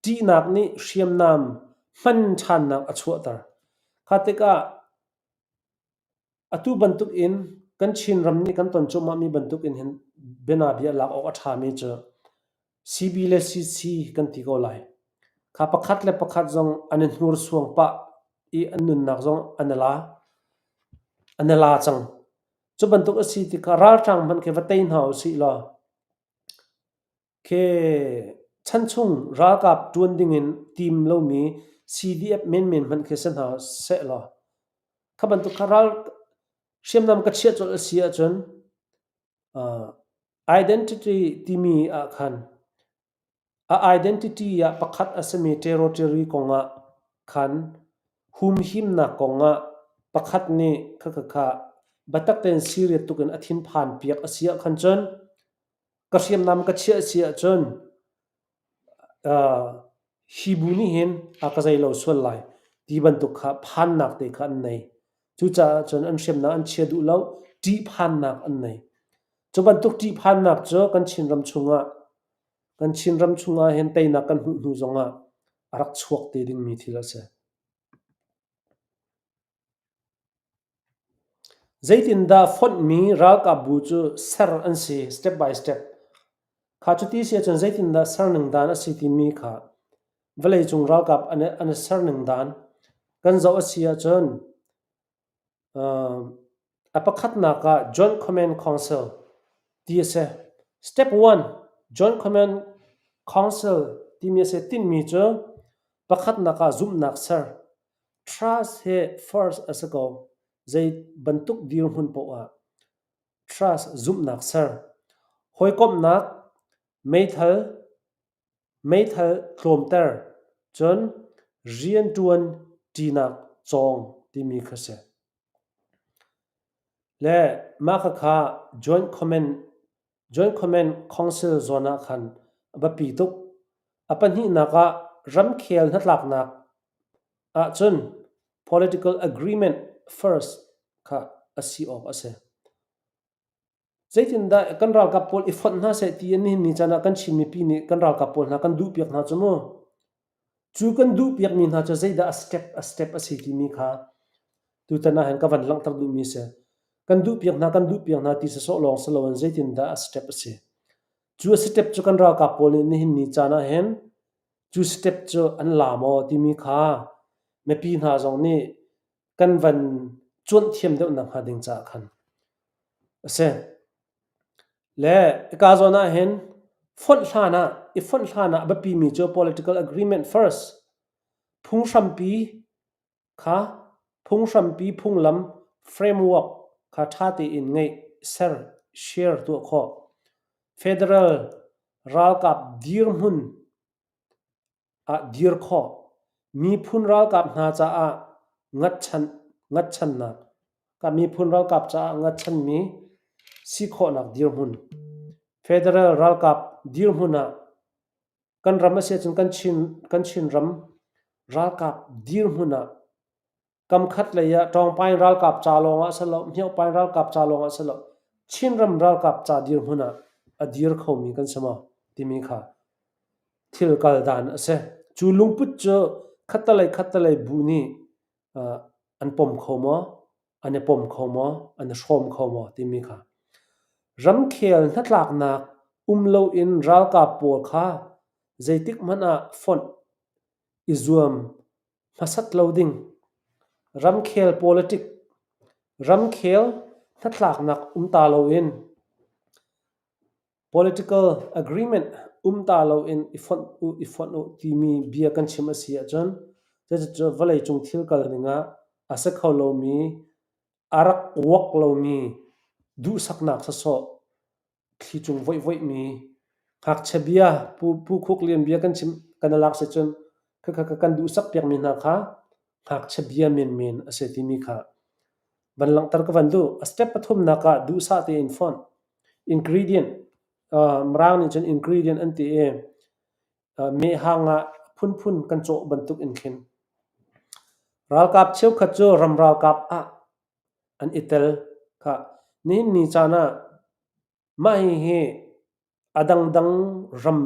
ṭihnak nih hriamnam hman ṭhannak a chuahter. Kha tikah atu bantuk in kan Chinram nih kan ton cuahmahmi bantuk in hin bianabia lak awk a ṭhami cu CB le CC kan ti ko lai. Kha pakhat le pakhat zong an i hnursuang pah i an nunnak zong an i la. An i la cang. Cu bantuk a si tikah ralhrang hmanh khi va tei hna usih law Khi chanchung ralkap ṭuan dingin tim lomi CDF menmen hmanh khi si hna sehlaw kha bantuk kha ral hriamnam ka chiah colh a si ahcun uh, identity timi ah khan a identity ah pakhat a simi territory kongah khan humhimnak kongah pakhat nih khakha kha biatak tein serious tukin a thinphan piak a si ah khan cun Ka hriamnam ka chiah a si ahcun hi bu nih hin a ka zei lo sual lai ti bantuk kha phannak te kha an nei. Cucaah cun an hriamnam an chia duh lo, ṭihphannak an nei. Cu bantuk ṭihphannak cu kan Chinram chungah kan Chinram chungah hin teinak kan hmuh hnu zongah a rak chuak te dingmi thil a si. Zeitindah fonhmi ralkapbu cu ser an si step by step. Kha cuti si ahcun zeitindah serning dan a si timi kha vawleicung ralkap an i serning dan kan zoh a si ahcun a pakhatnak ah Joint Command Council ti a si. Step one, Joint Command Council timi a si. Tinhmi cu pakhatnak ah zumhnak ser. Trust hi first a si ko. Zei bantuk dirhmun paoh ah trust zumhnak ser. Hawikomhnak, meithal, meithal tlawmter, cun rianṭuan ṭinak cawng timi kha si. Le mah khakha Joint Command Joint Command Council zawn ah khan a biapi tuk. A pahnihnak ah ramkhel hnatlaknak ahcun political agreement first kha a si awk a si. Zeitindah kan ralkap pawl i fonh hna seh ti nihin ni caan ah kan Chin mipi nih kan ralkap pawl hna kan duhpiak hna cu mu. Cu kan duhpiakmi hna cu zeidah a step a step a si timi kha tutan ah hin ka van langhter duhmi a si. Kan duhpiak hna kan duhpiak hna ti sawsawh lawng si loin zeitindah a step a si. Cu a step cu kan ralkap pawl nih nihin ni caan ah hin cu step cu an la maw timi kha mipi hna zong nih kan van cuanh thiam deuh nakhnga ding caah khan a si. Le hika zawn ah hin fonh hlan ah i fonh hlan ah a biapimi cu political agreement first phunghrampi kha phunghrampi phunglam framework kha ṭha tein ngeih ser share tuah khawh. Federal ralkap dirhmun ah dir khawh. Miphun ralkap hna caah ngatchan ngatchannak ka miphun ralkap caah ngatchanmi. si khawhnak dirhmun, federal ralkap dirhmun ah kan ram a si ahcun kan Chin, kan Chinram ralkap dirhmun ah kamkhat lei ah Ṭawngpain ralkap ca lawng ah si lo, Hmiohpain ralkap ca lawng ah si lo, Chinram ralkap ca dirhmun ah a dir khomi kan si maw timi kha thil kal dan a si. Cu lungput cu khattelei khattelei bu nih an pom kho maw, an i pom kho maw, an i hrawm kho maw timi kha. Ramkhel hnatlaknak um loin ralkap pawl kha zeitik hmanh ah fonh i zuam hmasat lo ding. Ramkhel politic, ramkhel hnatlaknak um ta loin Political agreement um ta loin i fonh u i fonh u timi bia kan chim a si ahcun cucu vawleicung thil kal ning ah a si kho lomi, a rak uak lomi duhsaknak sawsawh thli cung voihvoihmi ngakchia bia Pu, Pu Khuk Lian bia kan chim kan i lak si cun khakha kan duhsak piakmi hna kha ngakchia bia menmen a si timi kha van langhter ka van duh. A step pathumnak ah duhsah tein fonh. Ingredient Mirang nih cun ingredient an ti i mehhang ah phunphun kan cawh bantuk in khin. Ralkap cheukhat cu ram ralkap ah an i tel khah. Nihin ni caan ah mah hihi a dangdang ram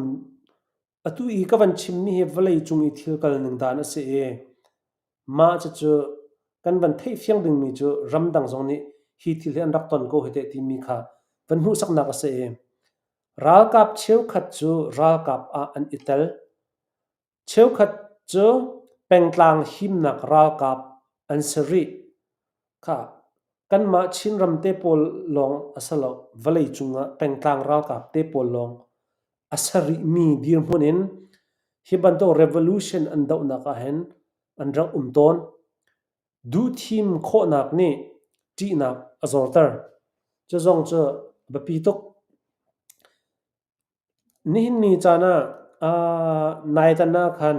atu i ka van chimmi hi vawleicung i thil kal ning dan a si i mah cucu kan van theihfiang dingmi cu ramdang zong nih hi thil hi an rak ton ko hi teh timi kha van hmuhsaknak a si i ralkap cheukhat cu ralkap ah an i tel. Cheukhat cu pengtlang himnak ralkap an si rih. Khah, kanmah Chinram te pawl lawng a si lo, vawleicung ah pengtlang ralkap te pawl lawng a si rihmi dirhmun in hi bantuk revolution an dohnak ahhin an rak um tawn. Duhthim khawhnak nih ṭihnak a zorter. Cu zong cu a biapi tuk. Nihin ni caan ah naitan ah khan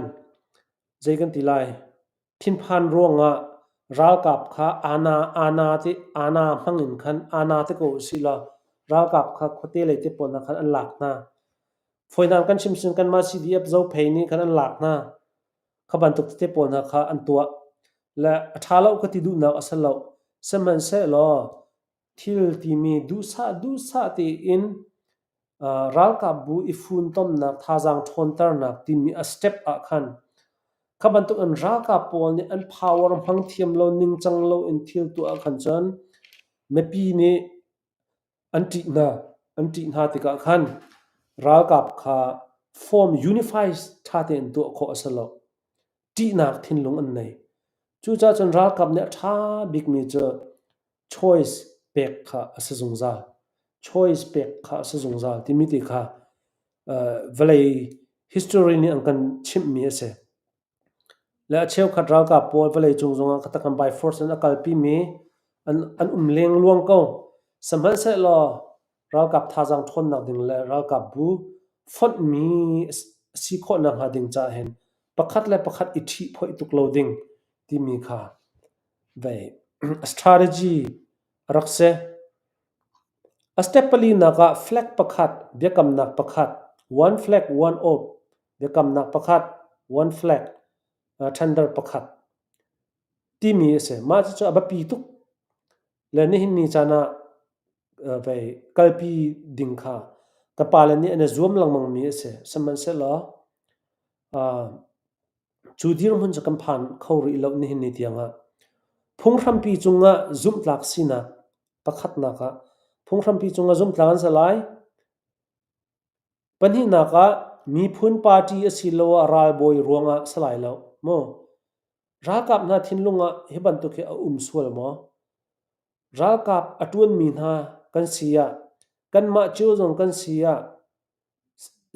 zei kan ti lai, thinphan ruangah ralkap kha ana ana ti ana hmang in khan ana ti ko usih law ralkap kha khuate lei te pawl hna khan an lak hna. Fawinak kan chim sin kanmah CDF Zophei nih khan an lak hna. Kha bantuk tete pawl hna kha an tuah. Le a ṭha lo ka ti duhnak a si lo. Sihmanhsehlaw thil timi duhsah duhsah tein ralkapbu i funtomnak thazaang ṭhawnternak timi a step ah khan kha bantuk in ralkap pawl nih an power hmang thiam lo ningcang lo in thil tuah ah khan cun mipi nih an ṭih hna. An ṭih hna tikah khan ralkap kha form unify ṭha tein tuah khawh a si lo. Ṭihnak thinlung an nei. Cucaah cun ralkap nih a ṭha bikmi cu choice pek kha a si zungzal. Choice pek kha a si zungzal timi ti kha vawlei history nih an kan chimhmi a si. Le a cheukhat ralkap pawl vawleicung zongah katakan by force in a kalpimi an, an um lengluang ko. Sihmanhsehlaw ralkap thazaang ṭhawnnak ding le ralkap bu fonhmi a si khawh nakhnga ding caah hin pakhat le pakhat i ṭhihphoih tuk lo ding timi kha vei strategy a rak si. A step palinak ah flag pakhat, biakamnak pakhat, one flag, one oath, biakamnak pakhat, one flag, tender pakhat timi a si. Mah cucu a biapi tuk. Le nihin ni caan ah vei kalpi ding kha ka pale nih an i zuam lengmangmi a si. Sihmanhsehlaw cu dirhmun cu kan phan kho rih lo nihin ni tiangah. Phunghrampi cungah zumhtlak sinak pakhatnak ah phunghrampi cungah zumhtlak an si lai. Pahnihnak ah miphun party asiloah ralbawi ruangah si lai lo mu. Ralkap hna thinlung ah hi bantuk hi a um sual maw? Ralkap a ṭuanmi hna kan si ah, kanmah cio zong kan si ah,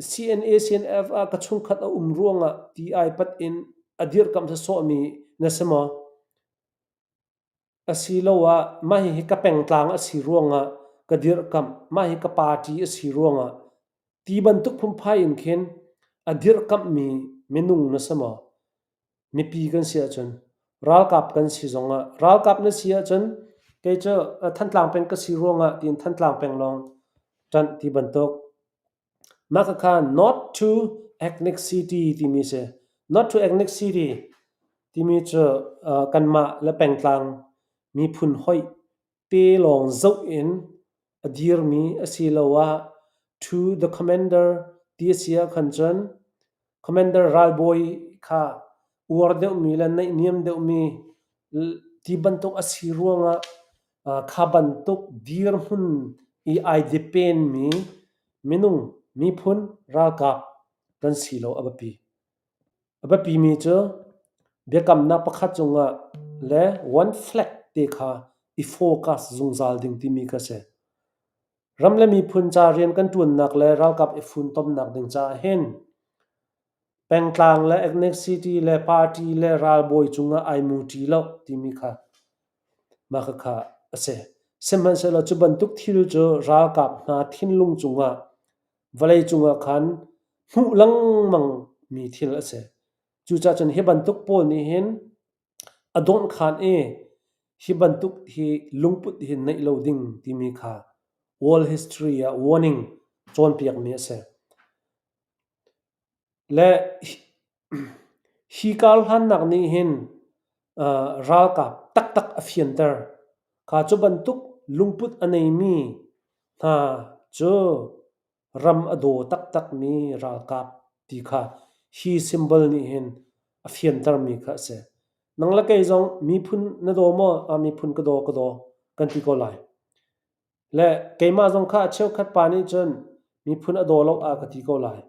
CNA CNF ah ka chungkhat a um ruangah ti ai pat in a dirkamh sawsawhmi na si maw? Asiloah mah hihi ka pengtlang a si ruangah ka dirhkamh, mah hi ka party a si ruangah ti bantuk phunphai in khin a dirhkamhmi minung na si maw? Mipi kan si ahcun ralkap kan si zongah ralkap na si ahcun. Kei cu Thantlang peng ka si ruangah tiin Thantlang peng lawng ṭanh ti bantuk. Mah khakha not to ethnicity timi si. Not to ethnicity timi cu kanmah le pengtlang miphun hoih te lawng zoh in a dirmi asiloah to the commander ti a si ahkhan cun commander ralbawi kha uar deuhmi le naihniam deuhmi ti bantuk a si ruangah kha bantuk dirhmun i ai depenmi minung miphun ralkap kan si lo a biapi. A biapimi cu biakamnak pakhat cungah le one flag te kha i focus zungzal ding timi kha a si. Ram le miphun ca rian kan ṭuannak le ralkap i funtomnak ding caah hin pengtlang le ethnicity le party le ralbawi cungah ai muṭi lo timi kha mah khakha a si. Sihmanhsehlaw cu bantuk thil cu ralkap hna thinlung cungah vawlei cungah khan hmuh lengmang mi thil a si. Cucaah cun hi bantuk pawl nih hin a dawnhkhan i hi bantuk hi lungput hi neih lo ding timi kha world history ah warning cawnpiakmi a si. Le hi karhlannak nih hin ralkap taktak a fianter. Kha cu bantuk lungput a neimi hna cu ram a daw taktakmi ralkap ti kha hi symbol nih hin a fiantermi kha a si. Nang le kei zong miphun na daw maw? Ah, miphun ka daw, ka daw kan ti ko lai. Le keimah zong kha a cheukhat pa nih cun miphun a daw lo ah ka ti ko lai.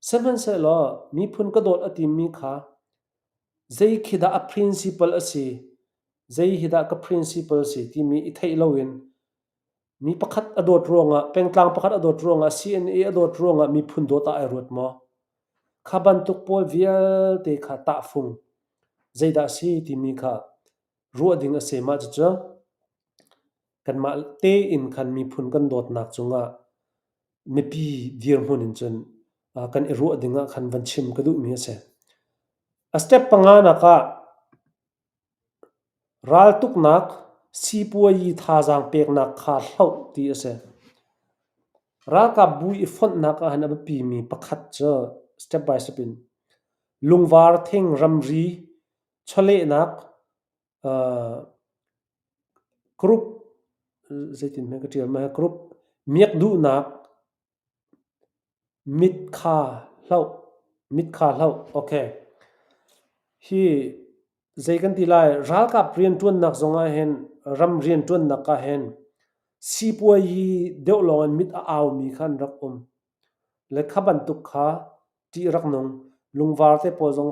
Sihmanhsehlaw miphun ka dawt a timi kha zei khi dah a principle a si, zei hi dah ka principle si timi i theih loin Mi pakhat a dawt ruangah, pengtlang pakhat a dawt ruangah, CNA a dawt ruangah miphun dawt ah ai ruat maw? Kha bantuk pawl vialte kha tahfung zeidah a si timi kha ruah ding a si. Mah cucu kanmah tein khan miphun kan dawtnak cungah mipi dirhmun in cun kan i ruah ding ah khan van chim ka duhmi a si. A step panganak ah Raltuknak sipuayi thazaang peknak kha hloh ti a si. Ralkapbu i fonhnak ahhin a biapimi pakhat cu step by step in lungvar thing ramri chawlehnak group zeitin hme ka ṭial ma group miak duhnak Mit kha hloh. Mit kha hloh. Okay. Hi zei kan ti lai ralkap rianṭuannak zong ah hin ram rianṭuannak ah hin sipuayi deuh lawng in mit a aumi kha an rak um. Le kha bantuk kha ṭih rak nung. Lungvar te pawl zong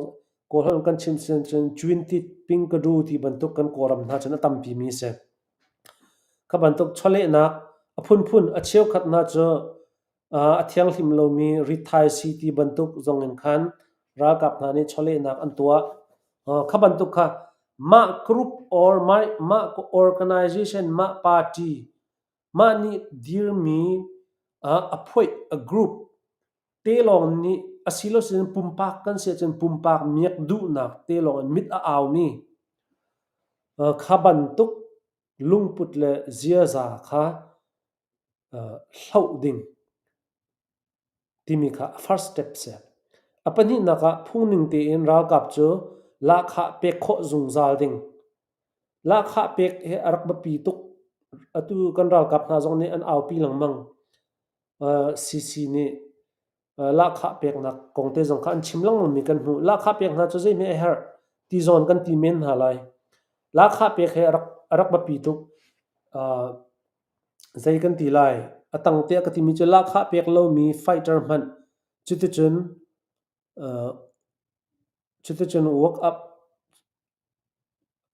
Kawlholh kan chim cun cun pingkadu ti bantuk kan Kawlram hna cun a tampi mi a si. Kha bantuk chawlehnak a phunphun a cheukhat hna cu a thianghlim lomi rithaisii ti bantuk zong in khan ralkap hna nih chawlehnak an tuah. Kha bantuk kha mah group or mah organization, mah party, mah nih dirmi a phuaih a group te lawng nih asilo sin pumpak kan si ahcun pumpak miak duhnak te lawng in mit a aumi kha bantuk lungput le ziaza kha hloh ding timi kha first step si. A pahnihnak ah phungning tein ralkap cu lahkhah pek khawh zungzal ding. Lahkhah pek hi a rak biapi tuk. Atu kan ralkap hna zong nih an aupi lengmang. CC nih lahkhah peknak kong te zong kha an chim lengmangmi kan hmuh. Lahkhah pek hna cu zeihme a herh ti zawn kan ti men hna lai. Lahkhah pek hi a rak, a rak biapi tuk. Zei kan ti lai? A tang tiah ka timi cu lahkhah pek lomi fighter hmanh cuticun cuticun work up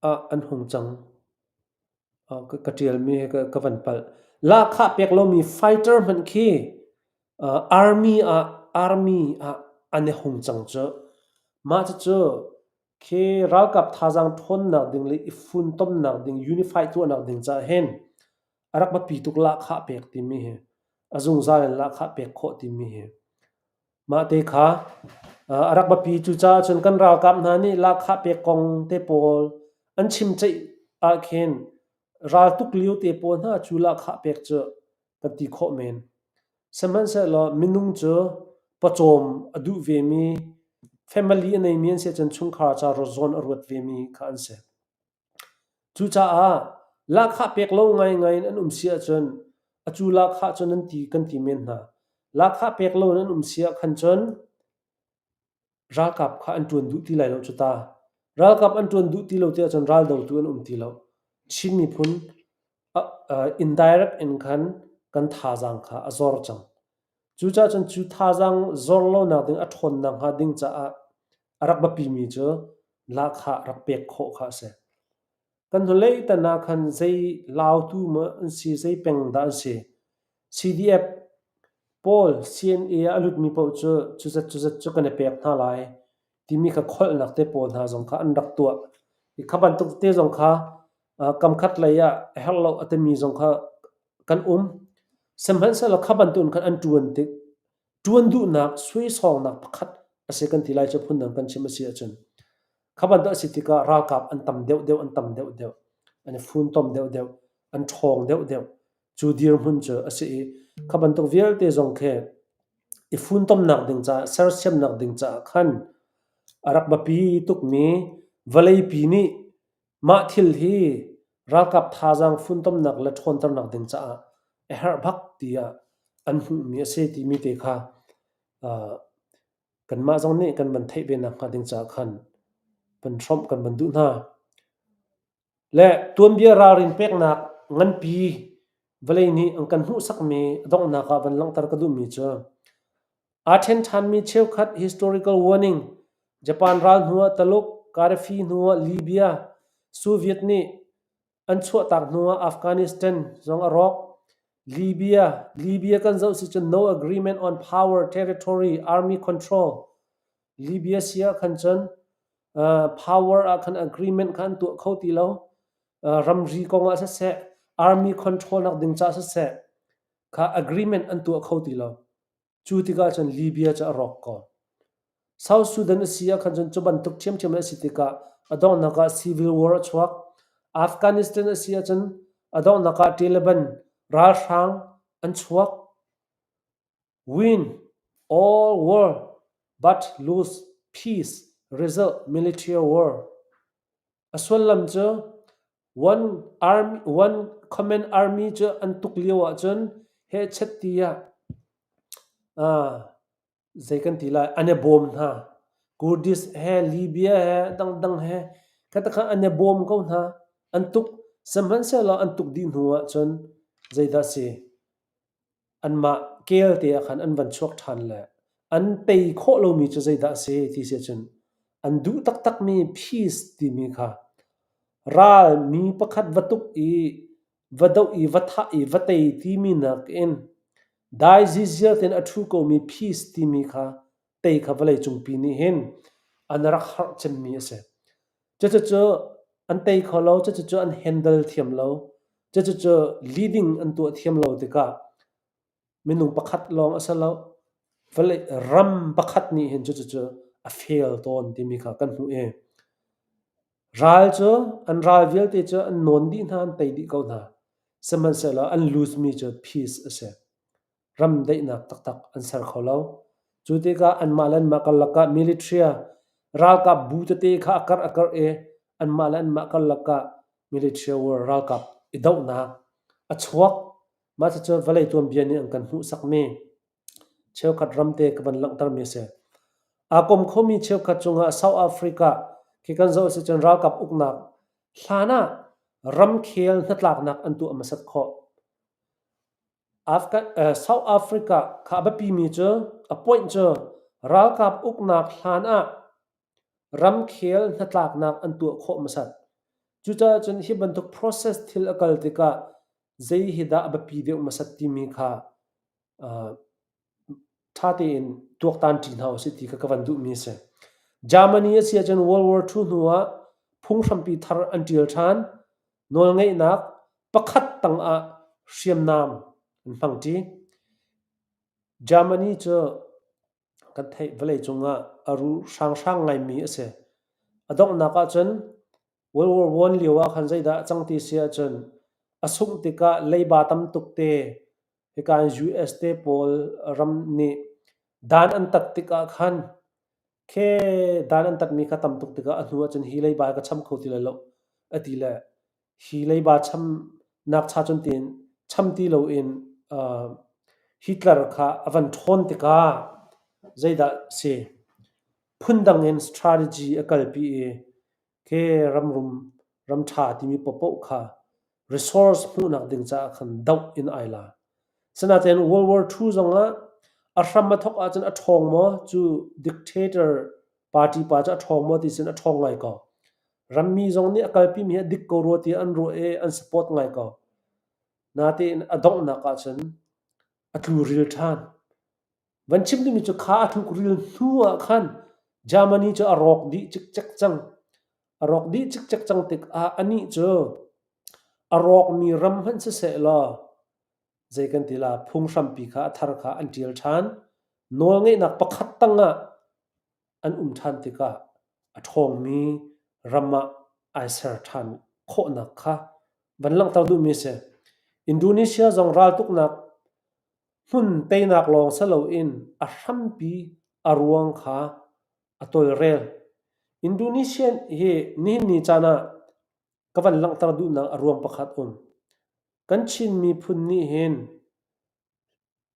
ah an hung cang. Ka ṭialmi hi ka van palh. Lahkhah pek lomi fighter hmanh khi army ah army ah an i hung cang cu. Mah cucu khi ralkap thazaang ṭhawnnak ding le i funtomnak ding unify tuahnak ding caah hin a rak biapi tuk lahkhah pek timi hi. A zungzal in lahkhah pek khawh timi hi. Mah te kha a rak biapi. Cucaah cun kan ralkap hna nih lahkhah pek kong te pawl an chimceih ahkhin Raltuk lio te pawl hna cu lahkhah pek cu kan ti khawh men. Sihmanhsehlaw minung cu pawcawm a duh vemi, family a neimi an si ahcun chungkhar ca zawn a ruat vemi kha an si. Cucaah lahkhah pek lo ngaingai in an um si ahcun acu lahkhah cu nan ti kan ti men hna. Lahkhah pek lo in an um si ah khan cun ralkap kha an ṭuan duh ti lai lo cu ta. Ralkap an ṭuan duh ti lo ti ahcun raldotu an um ti lo. Chin miphun indirect in khan kan thazaang kha a zor cang. Cucaah cun cu thazaang zor lonak ding a ṭhawnnak hnga ding caah a rak biapimi cu lahkhah rak pek khawh kha a si. Kan hnulei tan ah khan zei lautu maw an si, zei peng dah an si. CDF pawl CNA ah a lutmi paoh cu cuzat cuzat cu kan i pek hna lai timi kha kholhnak te pawl hna zong kha an rak tuah. I kha bantuk te zong kha kamkhat lei ah a herh lo a timi zong kha kan um. Sihmanhsehlaw kha bantuk in khan an ṭuan tik ṭuan duhnak suaisawngnak pakhat a si kan ti lai cu phundang kan chim a si ahcun kha bantuk a si tikah ralkap an tam deuhdeuh an tam deuhdeuh an i funtom deuhdeuh an ṭhawng deuhdeuh cu dirhmun cu a si i kha bantuk vialte zong khi i funtomnak ding caah sersiamnak ding caah khan a rak biapi tukmi vawleipi nih Mah thil hi ralkap thazaang funtomnak le ṭhawnternak ding caah a herh bak tiah an hmuhmi a si timi te kha kanmah zong nih kan van theih ve nakhnga ding caah khan van hrawmh kan van duh hna. Le tuanbia ralrin peknak nganpi vawlei nih an kan hmuhsakmi a donghnak ah van langhter ka duhmi cu Aa ṭhen ṭhanmi cheukhat historical warning Japan ral hnuah Taluk, Gaddafi hnuah Libya, Soviet nih an chuahtak hnuah Afghanistan zong a rawk. Libya, Libya kan zoh si cun no agreement on power, territory, army control. Libya si ah khan cun power ah khan agreement kha an tuah kho ti lo. Ramri kong ah siseh, army control nak ding caah siseh, kha agreement an tuah kho ti lo. Cu tikah cun Libya cu a rawk ko. South Sudan a si ah khan cun cu bantuk ṭhiamṭhiam a si tikah a donghnak ah civil war a chuak. Afghanistan a si ahcun a donghnak ah Taliban ralhrang an chuak. Win all war but lose peace result military war. A sullam cu one army, one common army cu an tuk lio ahcun hehchet tiah zei kan ti lai an i bawm hna. Kurdish he Libya he dangdang he khatakha an i bawm ko hna. An tuk. Sihmanhsehlaw an tuk dih hnu ahcun zeidah si? Anmah kel te ah khan an van chuak ṭhan le an tei khawh lomi cu zeidah a si ti si ahcun an duh taktakmi peace timi kha ral mi pakhat va tuk i va doh i va thah i va tei timi nakin dai ziziar tein a ṭhu komi peace timi kha tei kha vawleicungpi nih hin an rak harh cemmi a si. Cucucu an tei kho lo, cucucu an handle thiam lo, cucucu leading an tuah thiam lo tikah minung pakhat lawng a si lo, vawlei ram pakhat nih hin cucucu a fail tawn timi kha kan hmuh i ral cu an ral vialte cu an nawn dih hna, an tei dih ko hna. Sihmanhsehlaw an lose mi cu peace a si. Ram daihnak taktak an ser kho lo. Cu tikah anmah le anmah karlak ah military ralkap bu tete kha a karh a karh i anmah le anmah karlak ah military war ralkap i dohnak a chuak. Mah cucu vawlei tuanbia nih an kan hmuhsakmi cheukhat ramte ka van langhtermi a si. Aa kom khomi cheukhat cungah South Africa khi kan zoh si cun ralkap uknak hlan ah ramkhel hnatlaknak an tuah hmasat khawh. South Africa kha a biapimi cu a point cu ralkap uknak hlan ah ramkhel hnatlaknak an tuah khawh hmasat. Cucaah cun hi bantuk process thil a kal tikah zei hi dah a biapi deuh hmasat timi kha ṭha tein tuaktan ṭi hna usih ti kha ka van duhmi a si. Germany a si ahcun World War II hnu ah phunghrampi thar an ṭial ṭhan. Nawlngeihnak pakhat tangah hriamnam an hmangṭi. Germany cu kan theih vawleicung ah a ru hranghrang ngaimi a si. A donghnak ahcun World War I lio ah khan zeidah a cang ti si ahcun. A sungh tikah leiba tam tuk te hika in US te pawl ram nih dan an tat tikah khan khe dan an tatmi kha tam tuk tikah a hnu ahcun hi leiba hi ka cham kho ti lai lo a ti le hi leiba chamnak cha cun tiin cham ti loin Hitler kha a van ṭhawn tikah zeidah si phundang in strategy a kalpi i khi ramrum ramṭha timi paohpaoh kha resource hmuhnak ding caah khan doh in ai la. Sinain World War II zongah a hram a thawk ahcun a ṭhawng maw cu dictator party pa cu a ṭhawng maw ti sin a ṭhawng ngai ko. Rammi zong nih a kalpimi hi a dik ko rua tiah an ruah i an support ngai ko. Natein a donghnak ahcun a tluril ṭhan. Van chim duhmi cu kha a tluk-ril hnu ah khan Germany cu a rawk dih cikcek cang. A rawk dih cikcek cang tikah anih cu a rawkmi ram hmanh siseh law zei kan ti la phunghrampi kha a thar kha an ṭial ṭhan. Nawlngeihnak pakhat tangah an um ṭhan tikah a ṭhawngmi ram ah ai ser ṭhan khawhnak kha van langhter duhmi a si. Indonesia zong raltuknak Hmun teinak lawng si loin a hrampi a ruang kha a tawlrel. Indonesian hi nihin ni caan ah ka van langhter duhnak a ruang pakhat um. Kan Chin miphun nih hin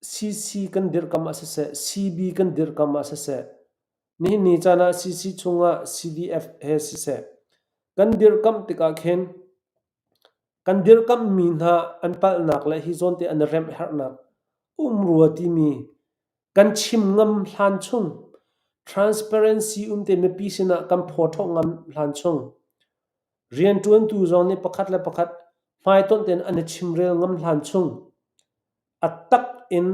CC kan dirhkamh ah siseh, CB kan dirhkamh ah siseh, nihin ni caan ah CC chungah CDF he siseh, kan dirhkamh tikah khin Kan dirkamhmi hna an palhnak le hi zawnte an i remh herhnak um rua timi kan chim ngam hlan chung, transparency um te mipi sinah kan phawṭho ngam hlan chung, rianṭuantu zong nih pakhat le pakhat hmaitonh tein an i chimrel ngam hlan chung, a tak in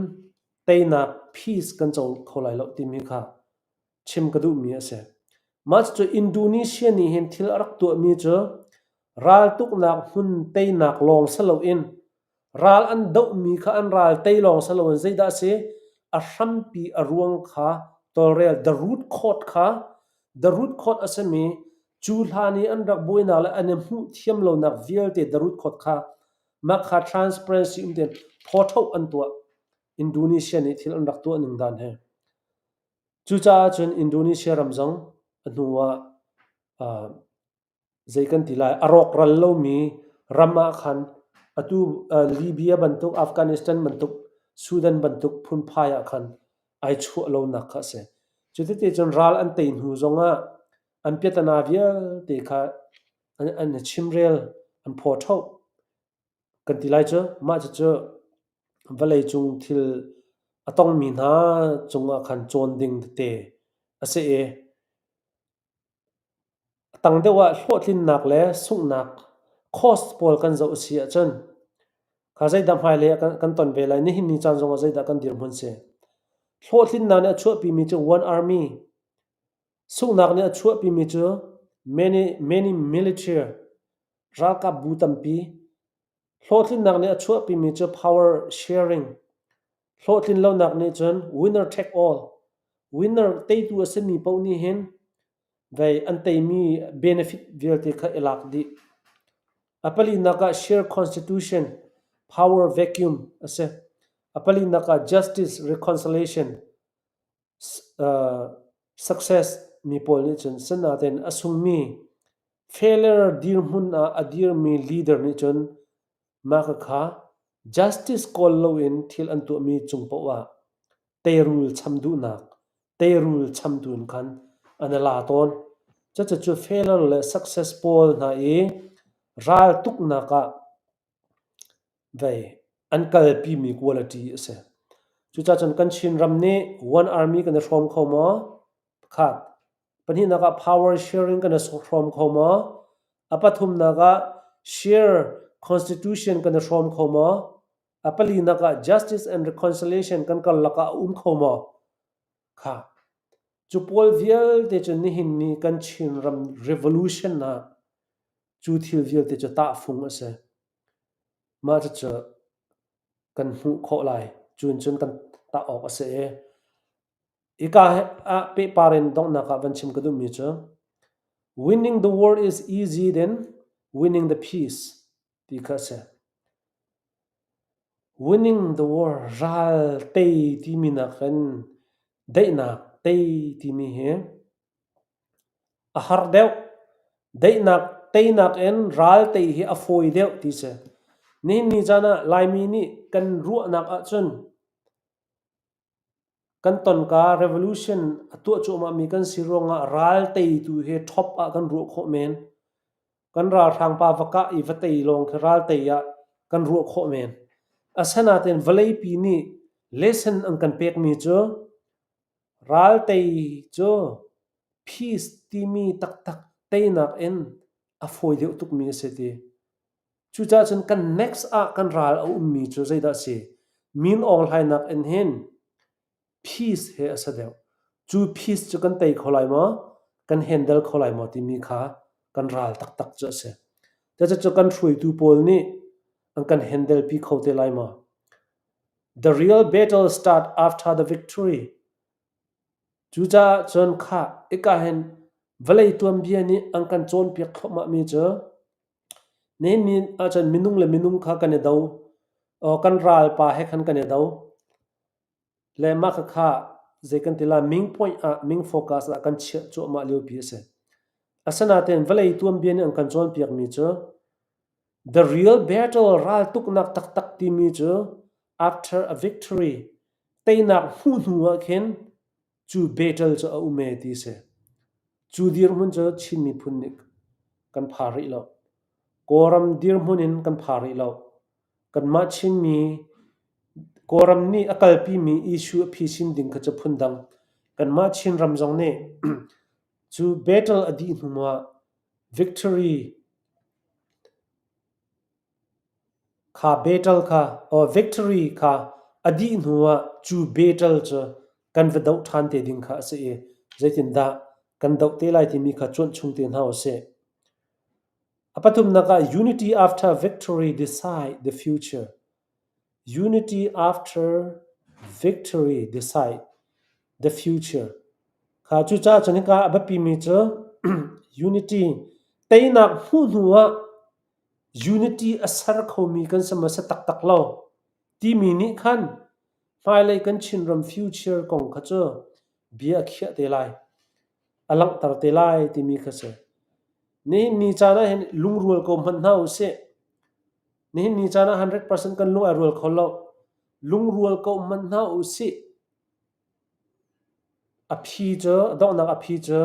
teinak peace kan co kho lai lo timi kha chim ka duhmi a si. Mah cucu Indonesia nih hin thil a rak tuahmi cu raltuknak hmun teinak lawng si loin ral an dohmi kha an ral tei lawng si loin zeidah a si? A hrampi a ruang kha tawlrel the root cause kha the root cause a simi cu hlan i an rak buainak le an i hmuh thiam lonak vialte the root cause kha mah kha transparency um tein phawṭhoh an tuah. Indonesia nih thil an rak tuah ning dan hi. Cucaah cun Indonesia ram zong a hnu ah zei kan ti lai, a rawkral lomi ram ah khan atu Libya bantuk, Afghanistan bantuk, Sudan bantuk phunphai ah khan ai chuah lonak kha a si. Cuti cun ral an tei hnu zongah an piatana vialte kha an i chimrel, an phawṭhoh. Kan ti lai cu mah cucu vawleicung thil a tongmi hna cungah khan cawn ding tete a si i a tang deuh ah hlawhtlinnak le sunghnak cost pawl kan zoh a si ahcun kha zeidah hmailei ah kan ton ve lai, nihin ni caan zongah zeidah kan dirhmun si. Hlawhtlinnak nih a chuahpimi cu one army, sunghnak nih a chuahpimi cu many, many military Ralkap bu tampi. Hlawhtlinnak nih a chuahpimi cu power sharing. Hlawhtlin lonak nih cun winner take all. Winner teitu a simi paoh nih hin vei an teimi benefit vialte kha i lak dih. A palinak ah share constitution, power vacuum a si. A palinak ah justice reconciliation, Success mi pawl nih cun sinain a sungmi failure dirhmun ah a dirmi leader nih cun mah khakha justice kawl loin thil an tuahmi cung paoh ah teirul cham duhnak, teirul chamtu in khan an i la tawn. Cucu failure le success pawl hna i raltuknak ah Vei an kalpimi quality a si. Cucaah cun kan Chinram nih one army kan i hrawm kho maw? Pakhat. Pahnihnak ah power sharing kan i hrawm kho maw? A pathumnak ah share constitution kan i hrawm kho maw? A palinak ah justice and reconciliation kan karlak ah a um kho maw? Kha. Cu pawl vialte cu nihin ni kan Chinram revolution ah Cu thil vialte cu tahfung a si. Mah cucu kan hmuh khawh lai. Cun cun kan tah awk a si i hika ah pehpar in donghnak ah van chim ka duhmi cu winning the war is easy than winning the peace ti kha a si. Winning the war ral tei timi nakin daihnak tei timi hi a har deuh. Daihnak teinak in ral tei hi a fawi deuh ti si. Nihin ni caan ah Laimi nih kan ruahnak ahcun Kan tonka revolution a tuah cuahmahmi kan si ruangah ral teitu hi top ah kan ruah khawh men. Kan ralhrang pa va kah i va tei lawng khi ral tei ah kan ruah khawh men. Asinain vawleipi nih lesson an kan pekmi cu ral tei cu peace timi taktak teinak in a fawi deuh tukmi a si ti. Cucaah cun kan next ah kan ral a ummi cu zeidah a si? Min Aung Hlaing in hin peace he a si deuh. Cu peace cu kan tei kho lai maw? Kan handle kho lai maw timi kha kan ral taktak cu a si. Cucu kan hruaitu pawl nih an kan handle pi kho te lai maw? The real battle start after the victory. Cucaah cun khah hika hin vawlei tuanbia nih an kan cawnpiak thluahmahmi cu Nihin ni ahcun minung le minung kha kan i do. Kan ralpa he khan kan i do. Le mah khakha zei kan ti lai ming point ah ming focus ah kan chiah cuahmah liopi a si. Asinain vawlei tuanbia nih an kan cawnpiakmi cu the real battle raltuknak taktak timi cu after a victory teinak hmuh hnu ah khin cu battle cu a um ee ti a si. Cu dirhmun cu Chin miphun nih kan pha rih lo. Kawlram dirhmun in kan pha rih lo. Kanmah Chinmi Kawlram nih a kalpimi issue a phisin ding kha cu phundang. Kanmah Chinram zong nih cu battle a dih hnu ah victory Kha battle kha or victory kha a dih hnu ah cu battle cu kan va doh ṭhan te ding kha a si i zeitindah kan doh te lai timi kha cuanh chung te hna usih. A pathumnak ah unity after victory decide the future. Unity after victory decide the future. Kha cucaah cun hika a biapimi cu unity teinak hmuh hnu ah Unity a ser khomi kan si maw si taktak lo timi nih khan hmailei kan Chinram future kong kha cu bia a khiah te lai, a langhter te lai timi kha si. Nihin ni caan ah hin lungrual ko hmanh hna usih. Nihin ni caan ah 100% kan lung ai rual kho lo. Lungrual ko hmanh hna usih. A phi cu a donghnak a phi cu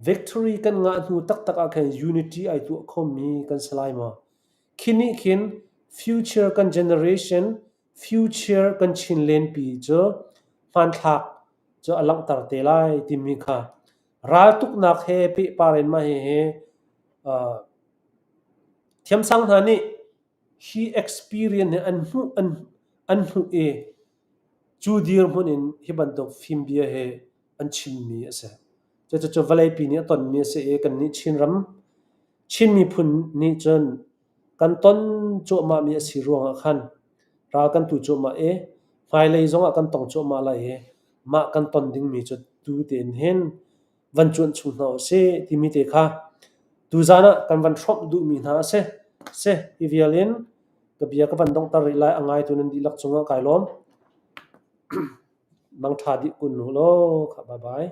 victory kan ngah hnu taktak ah khin unity ai tuah khomi kan si lai maw? Khi nih khin future kan generation, future kan Chinland-pi cu hmanthlak cu a langhter te lai timi kha raltuknak he pehpar in mah hihi uh, thiamsang hna nih hi experience hi an hmuh an, an hmuh i Cu dirhmun in hi bantuk fim bia hi an chimmi a si. Cucu vawleipi nih a tonmi a si i kannih Chinram, Chin miphun nih cun kan ton cuahmahmi a si ruangah khan ral kan tu cuahmah i hmailei zongah kan tong cuahmah lai i mah kan ton dingmi cu tu tein hin van cuanh chung hna usih timi te kha tuzaan ah kan van hrawmh duhmi hna a si. Si, hi vial in ka bia ka van donghter rih lai. A ngaitu nan dihlak cungah kai lawm. Mangṭha dih kun u law. Bye bye.